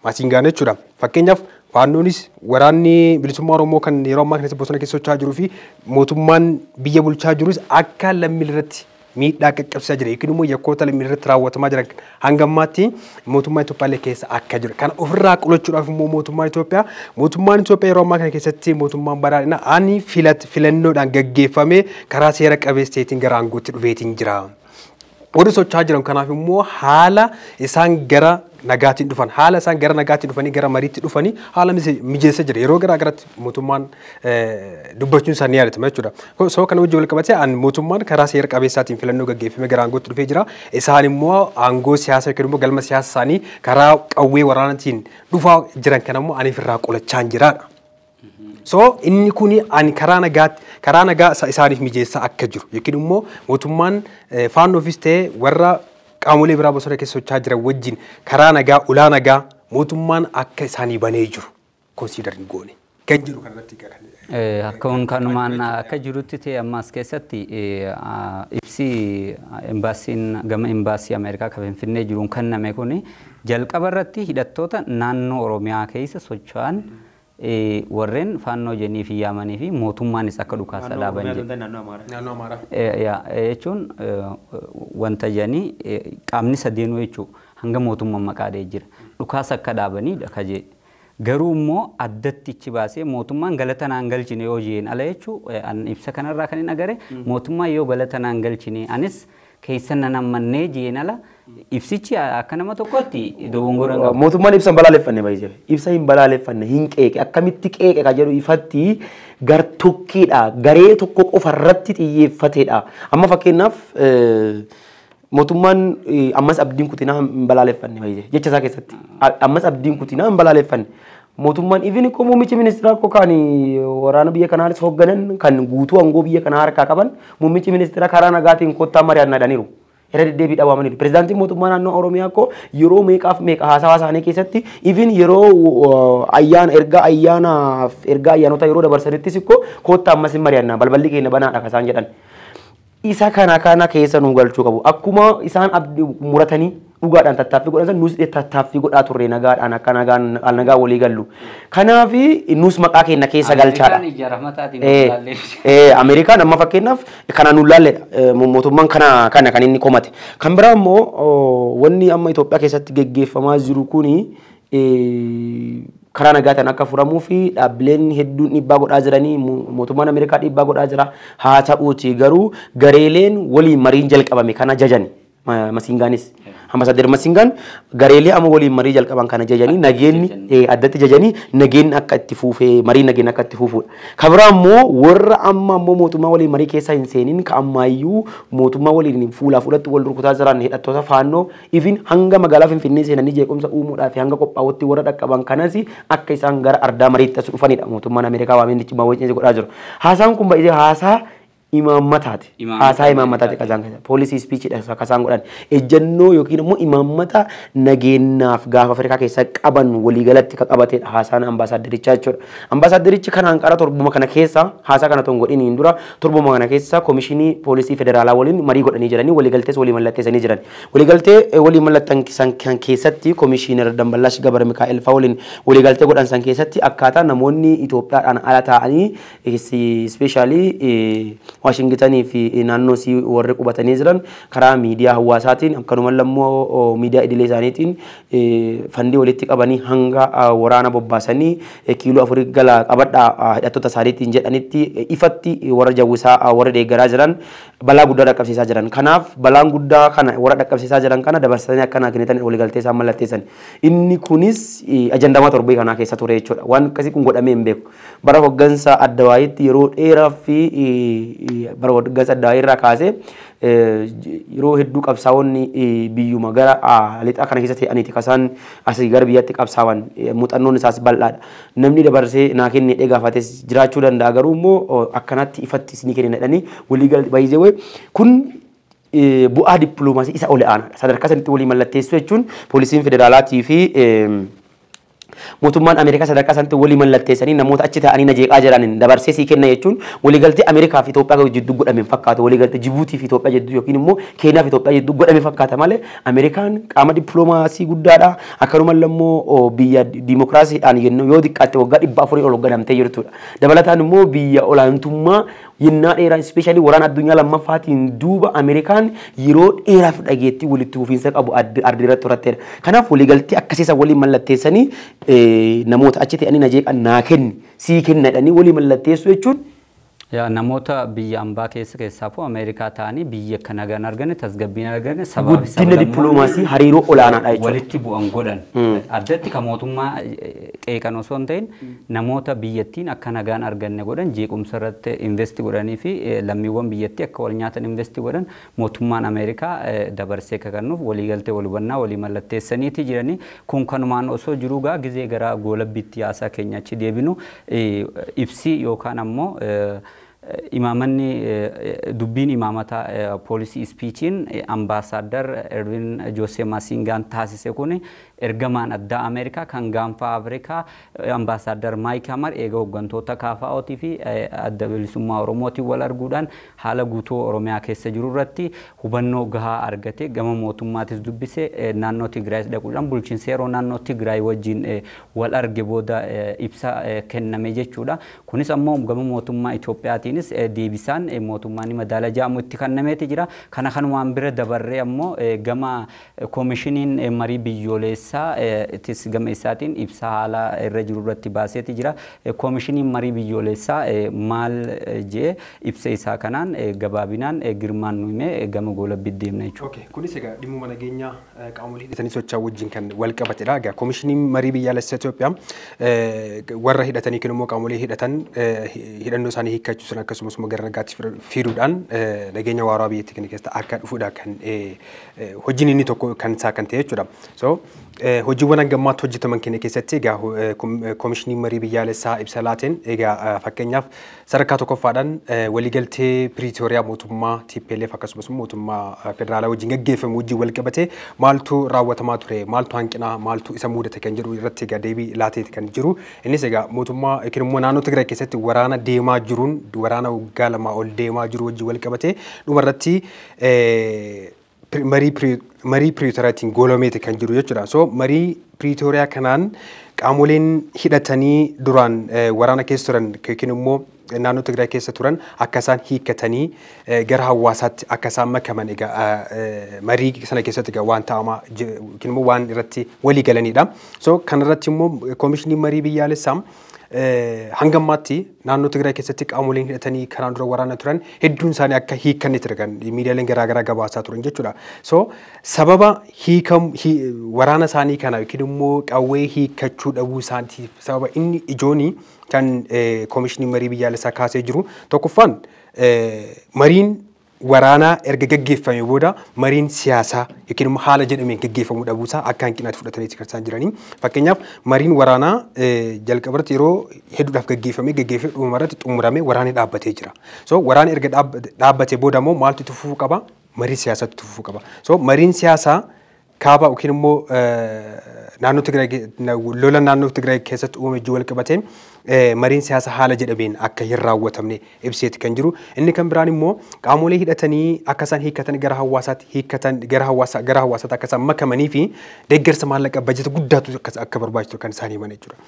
Maasingaan jechuudha. Fakkeenyaaf Faannoonis waraanni bilisummaa Oromoo kan yeroo ammaa kanatti bosona keessa socho'aa jiruu fi mootummaan biyya bulchaa jirus akka lammiilee irratti miidhaa qaqqabsiisaa jira yookiin immoo yakkoota lammiilee irratti raawwatamaa jiran hanga ammaatti mootummaa Itoophiyaa keessa akka jiru. Kana ofirraa qolachuudhaaf immoo mootummaan Itoophiyaa yeroo ammaa kana keessatti mootummaan badhaadhina ani filannoodhaan gaggeeffamee karaa seera qabeessaatiin gara aangootti dhufeetiin jira. Warri socho'aa jiran kanaaf immoo haala isaan gara nagaatiin dhufan haala isaan gara nagaatiin dhufanii gara mariitti dhufanii haala mijeessa jira yeroo garaa garaatti mootummaan dubbachuun isaanii yaadatama jechuudha. So kana wajjin wal qabatee mootummaan karaa seera qabeessaatiin filannoo gaggeeffame gara aangootti dhufee jira. Isaan immoo aangoo siyaasaa yookiin immoo galma siyaasaa isaanii karaa qawwee waraanaatiin dhufaa jiran kana immoo ani ofirraa qolachaa jiraadha. So inni kuni ani karaa nagaa isaaniif mijeessaa akka jiru yookiin immoo mootummaan faannoofis ta'e warra qaamolee biraa bosona keessa socho'aa jiran wajjin karaa nagaa ulaa nagaa mootummaan akka isaanii banee jiru consider hin goone kan jiru kanarratti Akkuma kanumaan akka jirutti ta'e ammas keessatti ibsi embaasiin gama embaasii Ameerikaa kan Finfinnee jiruun kenname kuni jalqaba irratti hidhattoota naannoo Oromiyaa keessa socho'an warreen faannoo jennii fi yaamanii fi mootummaanis akka dhukaasa dhaaban jedhu. Naannoo Amaaraa. Jechuun wanta jedhanii qaamni sadeenuu jechuudha hanga mootummaan maqaa dhahee jira. Dhukaasa akka dhaabanidha ka jedhe. Garuu immoo addatti ichi baasee mootummaan galata naan galchine yoo jeen ala jechuun ibsa kanarraa kan hin agarre mootummaan yoo galata naan galchine anis keessan nan ammannee jeen ala ibsichi akka nama tokkotti dogongora qaba. Mootummaan ibsa hin balaaleffanne baay'ee. Ibsa hin balaaleffanne hin qeeqe akkamitti qeeqe ka jedhu ifatti gartokkeedha garee tokko qofa irratti xiyyeeffateedha. Amma fakkeenyaaf mootummaan ammas abdiin kutinaa hin balaaleffanne baay'ee jecha isaa keessatti ammas abdiin kutinaa hin balaaleffanne. Mootummaan even ikkoo muummichi ministeeraa akkoo kan waraana biyya kanaanis hoogganan kan guutuu aangoo biyya kanaa harkaa qaban muummichi ministeeraa karaa nagaatiin kottaa mari'annaadhaniiru. Irra deddeebii dhawaamaniiru. Pireezidaantiin mootummaa naannoo Oromiyaa akkoo yeroo meeqaaf meeqa haasawaa isaanii keessatti even yeroo ayyaana ergaa ayyaanaaf ergaa ayyaanota yeroo dabarsanittis ikkoo kottaa ammas hin mari'annaa balballi keenya banaadha kan isaan jedhan. Isa kana keessa nu galchuu qabu. Akkuma isaan abdii muratanii dhugaadhaan tattaaffii godhan san nus tattaaffii godhaa turre nagaadhaan akka nagaa walii gallu. Kanaaf nus maqaa keenya keessa galchaadha. Ameerikaan amma fakkeenyaaf kana nu laalledha. Mootummaan kana kan inni komate. Kan biraa immoo wanni amma Itoophiyaa keessatti geggeeffamaa jiru kuni Karaa nagaatiin akka furamuu fi dhaabbileen hedduun dhiibbaa godhaa jiranii, mootummaan Ameerikaa dhiibbaa godhaa jira. Haa ta'uuti garuu gareeleen waliin mariin jalqabame kana jajani. Masingaanis Ambasaaddar Masingaan gareelee amma waliin marii jalqaban kana jajanii, nageenyi addatti jajanii, nageenyi akka itti fuufee, marii nageenya akka itti fuufuudha. Kabiraa immoo warra amma ammoo mootummaa waliin marii keessa hin seenin, ka ammaayyuu mootummaa waliin fuulaa fuulatti wal rukutaa jiran, hidhattoota Faannoo ifin hanga magaalaa Finfinnee seenanii jeequmsa uumuudhaa fi hanga qophaa'utti warra dhaqqaban kanas akka isaan gara ardaa mariitti as dhufanidha mootummaan Ameerikaa waameen wajjin godhaa jiru. Haasaan kun baay'ee haasaa imaammataati. Haasaa imaammataati kasaan keessa. Policy speechidha kasaan godhan. Ejjennoo yookiin immoo imaammata nageenyaaf gaafa Afrikaa keessa qaban waliigalatti kan qabatedha haasaan ambaasaaddarichaa jechuudha. Ambaasaadarichi kanaan qara torbuma kana keessa, haasaa kana ton godhiniin dura, torbuma kana keessa koomishinii poolisii federaalaa waliin marii godhanii jiranii, waliigaltees walii mallatteessanii jiran. Waliigaltee walii mallattan kan keessatti, koomishiinar Damballaash Gabra Mikaa'el fa'aa waliin waliigaltee godhan san keessatti, akkaataa namoonni Itoophiyaadhaan ala ta'anii, especially Waashingitanii fi naannoo isii warri qubatanii jiran, karaa miidiyaa hawaasaatiin akkanumallee immoo miidiyaa idilee isaaniitiin fandii walitti qabanii hanga waraana bobbaasanii kiiloo afurii gala qabadhaa hidhattoota isaaniitiin jedhanitti, ifatti warra jawwisaa warra deeggaraa jiran balaa guddaa dhaqqabsiisaa jiran. Kanaaf balaan guddaa kana warra dhaqqabsiisaa jiran kana dabarsanii akkana kennitan waliigaltee isaan mallatteessan. Inni kunis ajandamaa torbee kanaa keessa ture jechuudha. Waan akkasii kun godhamee hin beeku. Bara hoggansa Addawaayitti yeroo dheeraa fi bara hoggansa Addawaayii irraa kaasee yeroo hedduu qabsaa'onni biyyuma gara lixaa kana keessa ta'aniiti kasaan asii gara biyyatti qabsaa'an, muuxannoon isaas bal'aadha. Namni dabarsee naa kenne gaafates jiraachuu danda'a, garuu immoo akkanatti ifatti isinii kenna jedhanii waliigaltee baay'ee kun bu'aa dippiloomaasii isa ol aanaadha. Sadarkaa sanitti walii mallatteessuu jechuun, poolisiin federaalaatii fi mootummaan Ameerikaa sadarkaa sanatti walii mallatteessanii namoota achi ta'anii na jeeqaa jiran dabarsee sii kenna jechuun waliigaltee Ameerikaa fi Itoophiyaa jidduu godhame fakkaata. Waliigaltee Jibuutii fi Itoophiyaa jidduu yookiin immoo Keeniyaa fi Itoophiyaa jidduu godhame fakkaata malee Ameerikaan qaama dippiloomaasii guddaadha. Akkanumallee immoo biyya diimokiraasiidhaan yennoo yoo xiqqaatte waggaa 400 ol hoogganamtee jirtudha. Dabalataan immoo biyya olaantummaa yennaa dheeraa, especially waraana addunyaa lammaffaatiin duuba Ameerikaan yeroo dheeraaf dhageettii walitti fufiinsa qabu ardii irratti horatteedha. Kanaaf waliigaltee akkasiisa waliin mallatteessanii namoota achi ta'anii na jeeqan naa kenni sii kenna jedhanii walii mallatteessuu jechuun Yaa namoota biyya ambaa keessa, keessaafuu Ameerikaa ta'anii biyya akka nagaan arganne, tasgabbiin arganne, sabaa fi guddina dippiloomaasii hariiroo olaanaadha jechuudha. Walitti bu'an godhan. Addatti kan mootummaa qeeqan osoo hin ta'in, namoota biyyattiin akka nagaan arganne godhan, jeequmsa irratti invest godhanii fi lammiiwwan biyyattii akka wal nyaatan invest godhan mootummaan Ameerikaa dabarsee akka kennuuf waliigaltee wal hubannaa walii mallatteessaniiti jiranii. Kun kanumaan osoo jiruu gaa gizee gara goolabbiitti haasaa keenya achi deebinu, ibsi yookaan ammoo imaamanni dubbiin imaamata, policy speechiin ambaasaaddar Erwin Joose Masingaan taasise kun, ergamaan addaa Ameerikaa kan gaanfa Afrikaa ambaasaaddar Maayik Hamar eega hooggantoota KFO'tii fi Adda Bilisummaa Oromootiin wal arguudhaan haala guutuu Oromiyaa keessa jiru irratti hubannoo gahaa argate, gama mootummaatis dubbise, naannoo Tigraayis dhaquudhaan bulchiinsa yeroo naannoo Tigraay wajjin wal arge booda ibsa kenname jechuudha. Kunis ammoo gama mootummaa Itoophiyaatiinis deebisaan mootummaan madaala jaamu itti kennameeti jira. Kana kanumaan bira dabarree ammoo gama koomishiniin marii biyyoolessaa itis gama isaatiin ibsa haala irra jiru irratti baaseeti jira. Koomishiniin marii biyyoolessaa maal jee ibsa isaa kanaan gabaabinaan Girmaan nu himee gama goolabbii deemna jechuudha. Okay, kunis egaa dhimmuma nageenyaa qaamolee hidhatanii socho'an wajjin kan wal qabatedha. Egaa koomishiniin marii biyyaalessaa Itoophiyaa warra hidhatanii yookiin immoo qaamolee hidhatan hidhannoo isaanii hiikkachuusan akkasumas immoo gara nagaatti fiduudhaan nageenya waaraa biyyattii kana keessatti akka dhufuudha kan hojiin inni tokko kan isaa kan ta'e jechuudha. So hojiiwwan hanga ammaatti hojjetaman kana keessatti egaa koomishiniin marii biyyaalessaa ibsa laateen, egaa fakkeenyaaf sadarkaa tokkoffaadhaan waliigaltee Piriitooriyaa mootummaa TPLF akkasumas mootummaa federaalaa wajjin gaggeeffamu wajjin wal qabate maaltu raawwatamaa ture, maaltu hanqinaa, maaltu isa mudate kan jedhu irratti egaa deebii laateeti kan jiru. Innis egaa mootummaa yookiin immoo naannoo Tigraay keessatti waraana deemaa jiruun, waraana waggaa 2 ol deemaa jiru wajjin wal qabate dhumarratti marii Piriitooriyaatiin goolameeti kan jiru jechuudha. So marii Piriitooriyaa kanaan qaamoleen hidhatanii duraan waraana keessa turan yookiin immoo naannoo Tigraay keessa turan akka isaan hiikkatanii gara hawaasaatti akka isaan makaman egaa marii sana keessatti egaa waan ta'amaa yookiin immoo waan irratti walii galanidha. So kanarratti immoo koomishinii marii biyyaalessaa hanga ammaatti naannoo Tigraay keessatti qaamoleen hidhatanii kanaan dura waraana turan hedduun isaanii akka hiikkanne ture kan miidiyaaleen garaagaraa gabaasaa turan jechuudha. So sababa hiikam waraana isaanii kana yookiin immoo qawwee hiikkachuu dhabuu isaaniitiif sababa inni ijooni kan koomishinii marii biyyaalessaa kaasee jiru tokkoffaan mariin waraanaa erga gaggeeffame booda mariin siyaasaa yookiin immoo haala jedhameen gaggeeffamuu dhabuusaa akka hanqinaatti fudhatanii kan isaan jiranii. Fakkeenyaaf mariin waraanaa jalqabarratti yeroo hedduudhaaf gaggeeffamee dhumarratti xumuramee waraanni dhaabbatee jira. So waraanni erga dhaabbatee booda immoo maaltu itti fufuu qaba? Marii siyaasaatu itti fufuu qaba. So mariin siyaasaa kaaba yookiin immoo naannoo Tigraay lola naannoo Tigraay keessatti uumame wajjin wal qabateen mariin siyaasaa haala jedhameen akka hin raawwatamne ibseeti kan jiru. Inni kan biraan immoo qaamolee hidhatanii akka isaan hiikkatan gara hawaasaatti hiikkatan gara hawaasaatti akka isaan makamanii fi deeggarsa maallaqa bajeta guddaatu akka barbaachisu kan isaan himan jechuudha.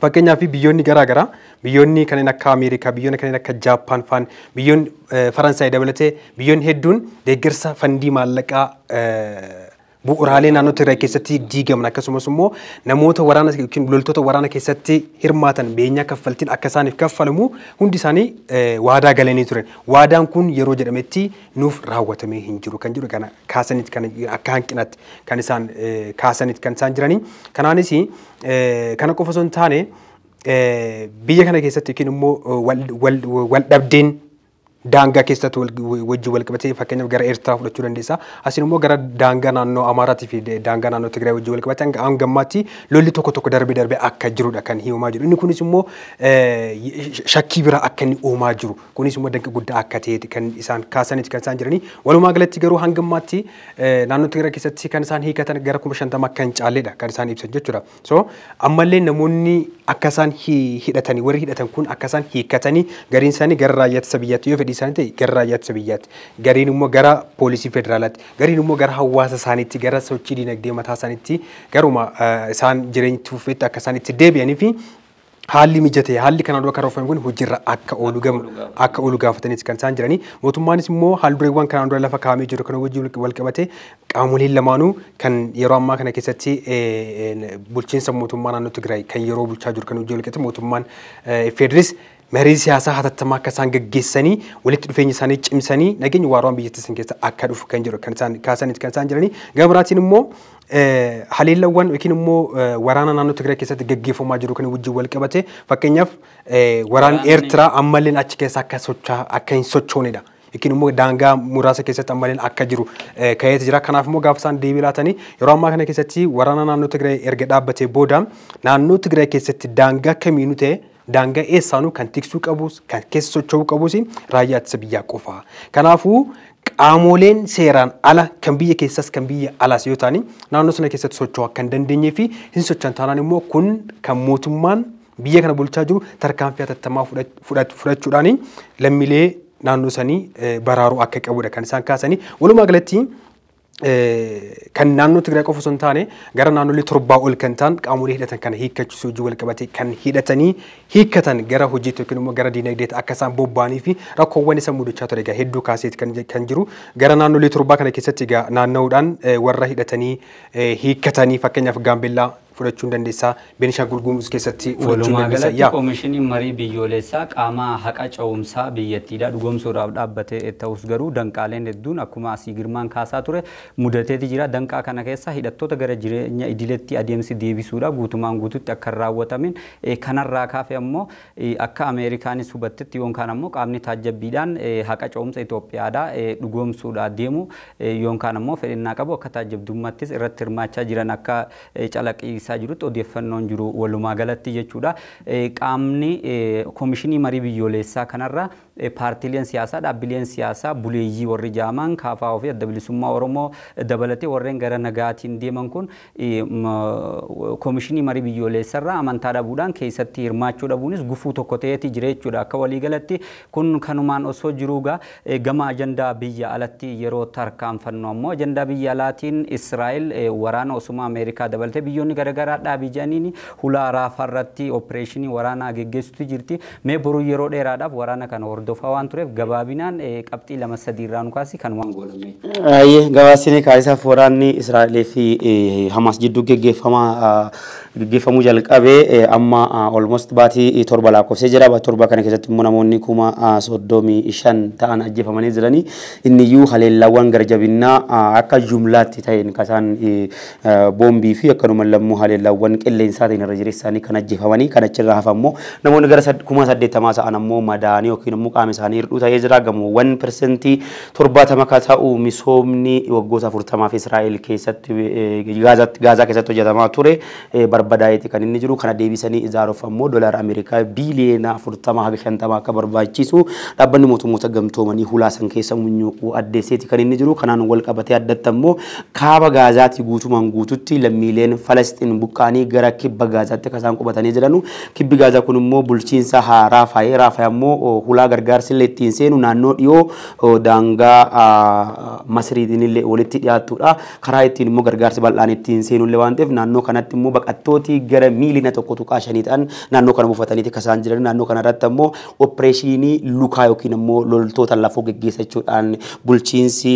Fakkeenyaaf biyyoonni garaagaraa biyyoonni kanneen akka Ameerikaa, biyyoonni kanneen akka Jaappaan faan, biyyoonni Faransaay dabalatee biyyoonni hedduun deeggarsa fandii maallaqaa bu'uuraalee naannoo Tigraay keessatti diigaman akkasumas immoo namoota waraana yookiin loltoota waraana keessatti hirmaatan beenyaa kaffaltiin akka isaaniif kaffalamu hundi isaanii waadaa galanii turan. Waadaan kun yeroo jedhametti nuuf raawwatamee hin jiru kan jedhu kana kaasaniit kan akka hanqinaatti kan isaan kaasaniit kan isaan jiranii. Kanaanis kana qofa osoo hin taane biyya kana keessatti yookiin immoo wal dhabdeen daangaa keessatti wajjin wal qabatee fakkeenyaaf gara Eertiraa fudhachuu dandeessa. Asiin immoo gara daangaa naannoo Amaaraatii fi daangaa naannoo Tigraay wajjin wal qabatee hanga ammaatti lolli tokko tokko darbee darbee akka jirudha kan himamaa jiru. Inni kunis immoo shakkii biraa akka inni uumaa jiru. Kunis immoo danqa guddaa akka ta'e kan isaan kaasaniiti kan isaan jiranii. Walumaa galatti garuu hanga ammaatti naannoo Tigraay keessatti kan isaan hiikatan gara 50,000 akka hin caalledha kan isaan ibsan jechuudha. So ammallee namoonni akka isaan hidhatanii warri hidhatan kun akka isaan hiikkatanii gariin isaanii gara raayyaa ittisa biyyaatti yoo fedhii isaanii ta'e gara raayyaa ittisa biyyaatti, gariin immoo gara poolisii federaalaatti, gariin immoo gara hawaasa isaaniitti, gara sochii dinagdee mataa isaaniitti, garuma isaan jireenya itti fufeetti akka isaan itti deebi'anii fi haalli mijatee haalli kanaan dura karoorfame kun hojiirra akka oolu gaafataniiti kan isaan jiranii. Mootummaanis immoo haaldureewwan kanaan dura lafa kaa'amee jiru kana wajjin wal qabatee qaamoleen lamaanuu kan yeroo ammaa kana keessatti bulchiinsa mootummaa naannoo Tigraay kan yeroo bulchaa jiru kan wajjin wal qabate mootummaan Federis marii siyaasaa hatattamaa akka isaan gaggeessanii walitti dhufeenya isaanii cimsanii nageenya waaraan biyyattii san keessa akka dhufu kan jiru kan isaan kaasaniiti kan isaan jiranii. Gama biraatiin immoo haleellawwan yookiin immoo waraana naannoo Tigraay keessatti gaggeeffamaa jiru kan wajjin wal qabate fakkeenyaaf waraanni Eertiraa ammalleen achi keessa akka hin sochoonedha. Yookiin immoo daangaa muraasa keessatti ammalleen akka jiru ka'eeti jira. Kanaaf immoo gaafa isaan deebii laatanii yeroo ammaa kana keessatti waraana naannoo Tigraay erga dhaabbatee booda naannoo Tigraay keessatti daangaa kamiinuu ta'e daangaa eessaanuu kan tiksuu qabus kan keessa socho'uu qabus raayyaa ittisa biyyaa qofa. Kanaafuu qaamoleen seeraan ala kan biyya keessas kan biyya alaas yoo ta'an naannoo sana keessatti socho'uu akka hin dandeenyee fi hin socho'an taanaan immoo kun kan mootummaan biyya kana bulchaa jiru tarkaanfii hatattamaa fudhachuudhaan lammiilee naannoo sanii baraaruu akka qabudha kan isaan kaasanii. Walumaa galatti kan naannoo Tigraay qofa osoo hin taane gara naannolee 7 ol kan ta'an qaamolee hidhatan kana hiikkachiisuu wajjin wal qabate kan hidhatanii hiikkatan gara hojiitti yookiin immoo gara diinagdeetti akka isaan bobba'anii fi rakkoowwan isa mudachaa ture egaa hedduu kaaseeti kan jiru. Gara naannolee 7 kana keessatti egaa naanna'uudhaan warra hidhatanii hiikkatanii fakkeenyaaf Gaambeellaa fudhachuu dandeessaa, Beenishaangul Gumuz keessatti fudhachuu dandeessaa. Walumaa galatti koomishiniin marii biyyoolessaa qaama haqa ce'umsaa biyyattiidha dhugoomsuudhaaf dhaabbate ta'us garuu danqaaleen hedduun akkuma asii Girmaan kaasaa ture mudateeti jira. Danqaa kana keessa hidhattoota gara jireenya idileetti adeemsi deebisuudha guutumaan guututti akka hin raawwatamin kanarraa kaafee ammoo akka Ameerikaanis hubattetti yookaan ammoo qaamni taajjabbiidhaan haqa ce'umsa Itoophiyaadha dhugoomsuudha deemu yookaan ammoo fedhinnaa qabu akka taajjabdummaattis irratti hirmaachaa jiran akka calaqqisaa jirutti odeeffannoon jiru walumaa galatti jechuudha. Qaamni koomishinii marii biyyoolessaa kanarra paartiileen siyaasaa dhaabbileen siyaasaa buleeyyii warri jaaman KFO fi Adda Bilisummaa Oromoo dabalatee warreen gara nagaatiin deeman kun koomishinii marii biyyoolessarraa amantaa dhabuudhaan keessatti hirmaachuu dhabuunis gufuu tokko ta'eeti jira jechuudha. Akka waliigalatti kun kanumaan osoo jiruugaa gama ajandaa biyya alatti yeroo tarkaanfannu ammoo ajandaa biyya alaatiin Israa'el waraana osuma Ameerikaa dabalatee biyyoonni garaagaraa dhaabii jedhaniin hulaa Raafaa irratti opereeshinii waraanaa geggeessutu jirti. Mee boruu yeroo dheeraadhaaf waraana kana hordofaa waan tureef gabaabinaan qabxii 2-3 irraa nu kaasi kanumaan goolame. Gabaasni kaasaaf waraanni Israa'elee fi Hamaas jidduu geggeeffamuu jalqabee amma almost baatii 7 lakkoofsee jira. Baatii 7 kana keessatti immoo namoonni 35,000 ta'an ajjeefamanii jiranii. Inniyyuu haleellaawwan garjabinnaa akka jumlaatti ta'een kasaan boombii fi akkanuma lammuu haleellaawwan qilleensaa ta'een irra jireessaanii kan ajjeefamanii kan achirraa hafan immoo namoonni gara 80,000 ta'an ammoo madaanii yookiin immoo qaama isaanii hir'uu ta'ee jira. Gamoowwan 70% kan ta'u misoomni waggoota 40 fi Israa'el keessatti Gaazaa keessatti hojjetamaa ture barbadaa'eeti kan inni jiru. Kana deebisanii ijaaruuf ammoo doolaara Ameerikaa biiliyoona 40 haga 50 akka barbaachisu dhaabbanni mootummoota gamtoomanii hulaa san keessa munyuuquu addeesseeti kan inni jiru. Kanaan wal qabatee addatti ammoo kaaba Gaazaatti guutumaan guututti lammiileen Falastiin buqqaanii gara kibba Gaazaatti akka isaan qubatanii jiranu. Kibbi Gaazaa kun immoo bulchiinsa Raafaayee Raafaayee ammoo hulaa gargaarsi illee ittiin seenu naannoo dhiyoo daangaa Masriitiin illee walitti dhiyaattudha. Karaa ittiin immoo gargaarsi bal'aan ittiin seenu illee waan ta'eef naannoo kanatti immoo baqattooti gara miiliyoona 1.5 ta'an naannoo kana buufataniiti kan isaan jiran. Naannoo kana irratti ammoo opereeshinii lukaa yookiin immoo loltoota lafoo geggeessachuudhaan bulchiinsi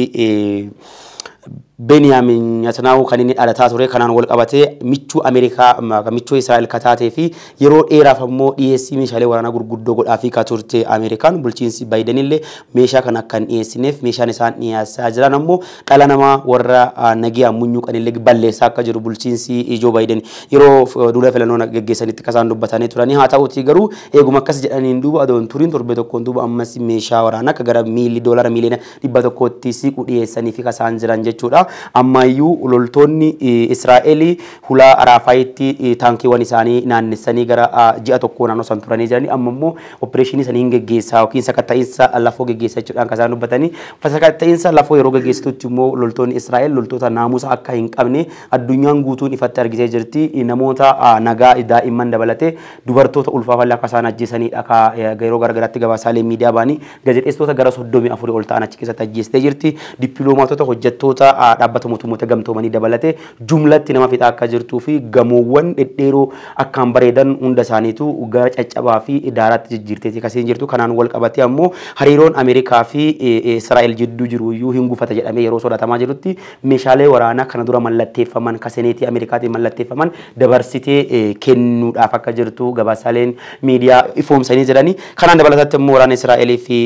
Benyamin Netanyahu kan inni dhalataa ture kanaan wal qabatee michuu Ameerikaa michuu Israa'el kataatee fi yeroo dheeraaf ammoo dhiyeessii meeshaalee waraanaa gurguddoo godhaa fi ka turte Ameerikaan bulchiinsi Baayiden illee meeshaa kana akka hin dhiyeessineef meeshaan isaan dhiyeessaa jiran ammoo dhala namaa warra nagiyaa munyuuqan illee balleessaa akka jiru bulchiinsi ijoo Baayiden yeroo duula filannoo geggeessanitti akka isaan dubbatanii turanii. Haa ta'utii garuu eeguma akkas jedhaniin duuba adoon turiin torbee tokkoon duuba ammas meeshaa waraanaa akka gara doolaara miiliyoona 100tti siqu dhiyeessanii fi kasaan jiran jechuudha. Ammayyuu loltoonni Israa'el hulaa Raafayitti taankiiwwan isaanii naannessanii gara ji'a tokko naannoo san turanii jiranii. Amma immoo opereeshinii sanii hin geggeessaa yookiin sakatta'iinsa lafoo geggeessaa jechuudhaan kan isaan dubbatanii. Sakatta'iinsa lafoo yeroo geggeessitutti immoo loltoonni Israa'el loltoota naamusa akka hin qabne addunyaan guutuun ifatti argitee jirti. Namoota nagaa daa'imman dabalatee dubartoota ulfaafallee akka isaan ajjeesanidha. Yeroo garaagaraatti gabaasaalee miidiyaa ba'anii gaazexeessitoota gara 34 ol ta'an achi keessatti ajjeestee jirti. Dippiloomaatota hojjettoota dhaabbata mootummoota gamtoomanii dabalatee jumlatti nama fixaa akka jirtuu fi gamoowwan dhedheeroo akkaan bareedan hunda isaaniitu gara caccabaa fi daaraatti jijjiirteeti akkasiin jirtu. Kanaan wal qabatee ammoo hariiroon Ameerikaa fi Israa'el jidduu jiru iyyuu hin gufata jedhamee yeroo sodaatamaa jirutti meeshaalee waraanaa kana dura mallatteeffaman ka seneetii Ameerikaatiin mallatteeffaman dabarsitee kennuudhaaf akka jirtu gabaasaaleen miidiyaa ifoomsanii jiranii. Kanaan dabalatatti immoo waraana Israa'elii fi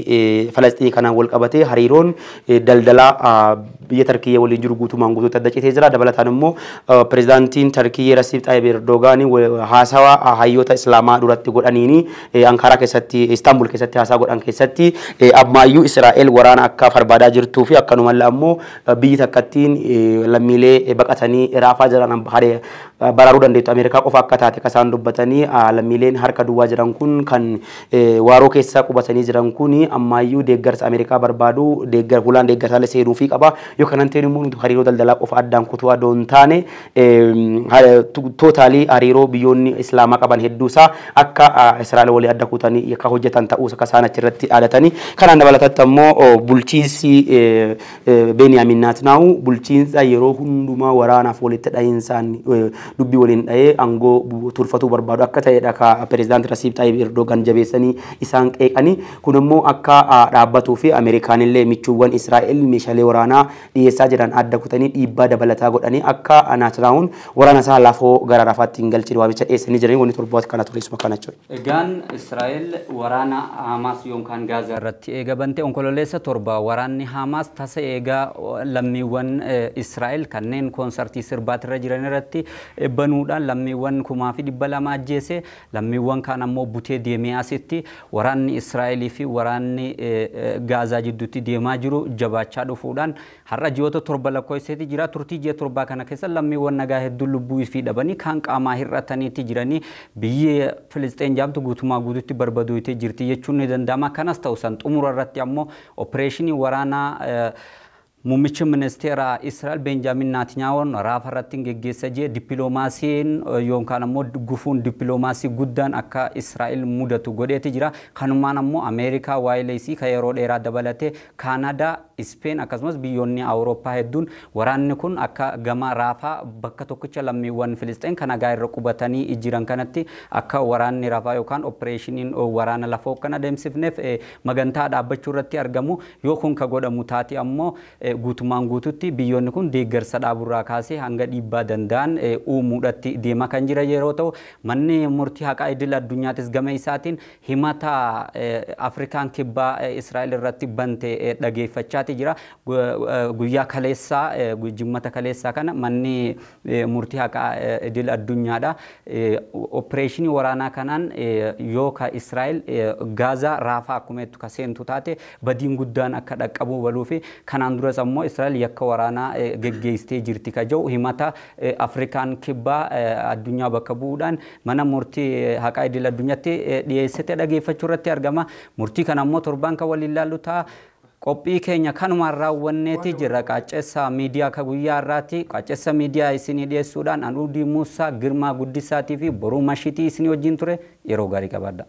Falasxiinii kanaan wal qabatee hariiroon daldalaa biyya Tarkiyyee waliin jiru guutumaan guutuutti adda citee jira. Dabalataan immoo pirezidaantiin Tarkiyyee Rasiib Xaayib Erdogaan haasawaa hayyoota Islaamaa duratti godhaniini Ankaaraa keessatti Istaanbul keessatti haasaa godhan keessatti ammaayyuu Israa'el waraana akka barbaadaa jirtuu fi akkanumallee ammoo biyyi takkattiin lammiilee baqatanii Raafaa jiran baraaruu dandeettu Ameerikaa qofa akka taate akka isaan dubbatanii lammiileen harka duwwaa jiran kun kan waaroo keessa qubatanii jiran kun ammaayyuu deeggarsa Ameerikaa barbaadu hulaan deeggarsaalee seenuu fi qaba. Yoo kanan ta'e immoo hariiroo daldalaa qofa addaan kutuu adoo hin taane tootaalii hariiroo biyyoonni Islaamaa qaban hedduusaa akka Israa'el walii adda kutanii akka hojjetan ta'uus akka isaan achirratti dhaadatanii. Kanaan dabalatatti ammoo bulchiinsi Benyamin Netanyahu bulchiinsa yeroo hundumaa waraanaaf walitti dhahiinsaan dubbii waliin dhahee aangoo turfatuu barbaadu akka ta'edha ka pirezidaanti Rasiib Xaayib Erdogan jabeessanii isaan qeeqanii. Kun immoo akka dhaabbatuu fi Ameerikaan illee michuuwwan Israa'el meeshaalee waraanaa dhiyeessaa jiran adda kutanii dhiibbaa dabalataa godhanii akka Netanyahuun waraana isaa lafoo gara Raafaatti hin galchine waamicha dhiyeessanii jiranii. Wanni torbaatti kana ture isuma kana jechuudha. Egaan Israa'el waraana Hamaas yookaan Gaazaa irratti eega bante onkololeessa 7 waraanni Hamaas tasa eegaa lammiiwwan Israa'el kanneen koonsartii sirbaatirra jiran irratti banuudhaan lammiiwwan 2,200 ajjeese lammiiwwan kaan ammoo butee deemee asitti waraanni Israa'elii fi waraanni Gaazaa jidduutti deemaa jiru jabaachaa dhufuudhaan Har'a ji'oota 7 lakkoofseeti jira. Turtii ji'a 7 kana keessa lammiiwwan nagaa hedduun lubbuu ifii dhabanii kan qaamaa hir'ataniiti jiranii, biyyi Filisxeen jaamtu guutumaa guututti barbadootee jirti jechuun ni danda'ama. Kanas ta'u san xumura irratti ammoo opereeshinii waraanaa muummichi ministeera Israa'el Benjaamin Naatanyaahuun Raafa irratti geggeessa jee dippiloomaasiin yookaan ammoo gufuun dippiloomaasii guddaan akka Israa'el mudatu godheeti jira. Kanumaan ammoo Ameerikaa waayileesii kan yeroo dheeraa dabalatee Kaanadaa, Ispeen akkasumas biyyoonni Awurooppaa hedduun waraanni kun akka gama Raafaa bakka tokkicha lammiiwwan Filisxeen kan nagaa irra qubatanii jiran kanatti akka waraanni Raafaa yookaan opereeshiniin waraana lafoo kan adeemsifneef magantaa dhaabbachuu irratti argamu. Yoo kun ka godhamu taate ammoo guutumaan guututti biyyoonni kun deeggarsa dhaaburraa kaasee hanga dhiibbaa danda'an uumuudhatti deemaa kan jira yeroo ta'u, manni murtii haqaa idil addunyaatis gama isaatiin himata Afrikaan Kibbaa Israa'el irratti bante dhageeffachaati jira. Guyyaa kaleessaa, jimmata kaleessaa kana manni murtii haqaa idil addunyaadha. Opereeshinii waraanaa kanaan yoo ka Israa'el Gaazaa Raafaa akkuma jettu ka seentu taate badiin guddaan akka dhaqqabuu baluu fi kanaan duras ammoo Israa'el yakka waraanaa geggeessitee jirti ka jedhu himata Afrikaan Kibbaa addunyaa bakka bu'uudhaan mana murtii haqaa idil addunyaatti dhiyeessite dhageeffachuu irratti argama. Murtii kana ammoo torbaan kan waliin ilaallu ta'a. Qophii keenya kanumaan raawwanneeti jirra. Qaaccessa miidiyaa ka guyyaa irraati. Qaaccessa miidiyaa isinii dhiyeessuudhaan Anuudii Muusaa, Girmaa Guddisaatii fi Boruu Mashiitii isinii wajjin ture. Yeroo gaarii qabaadha.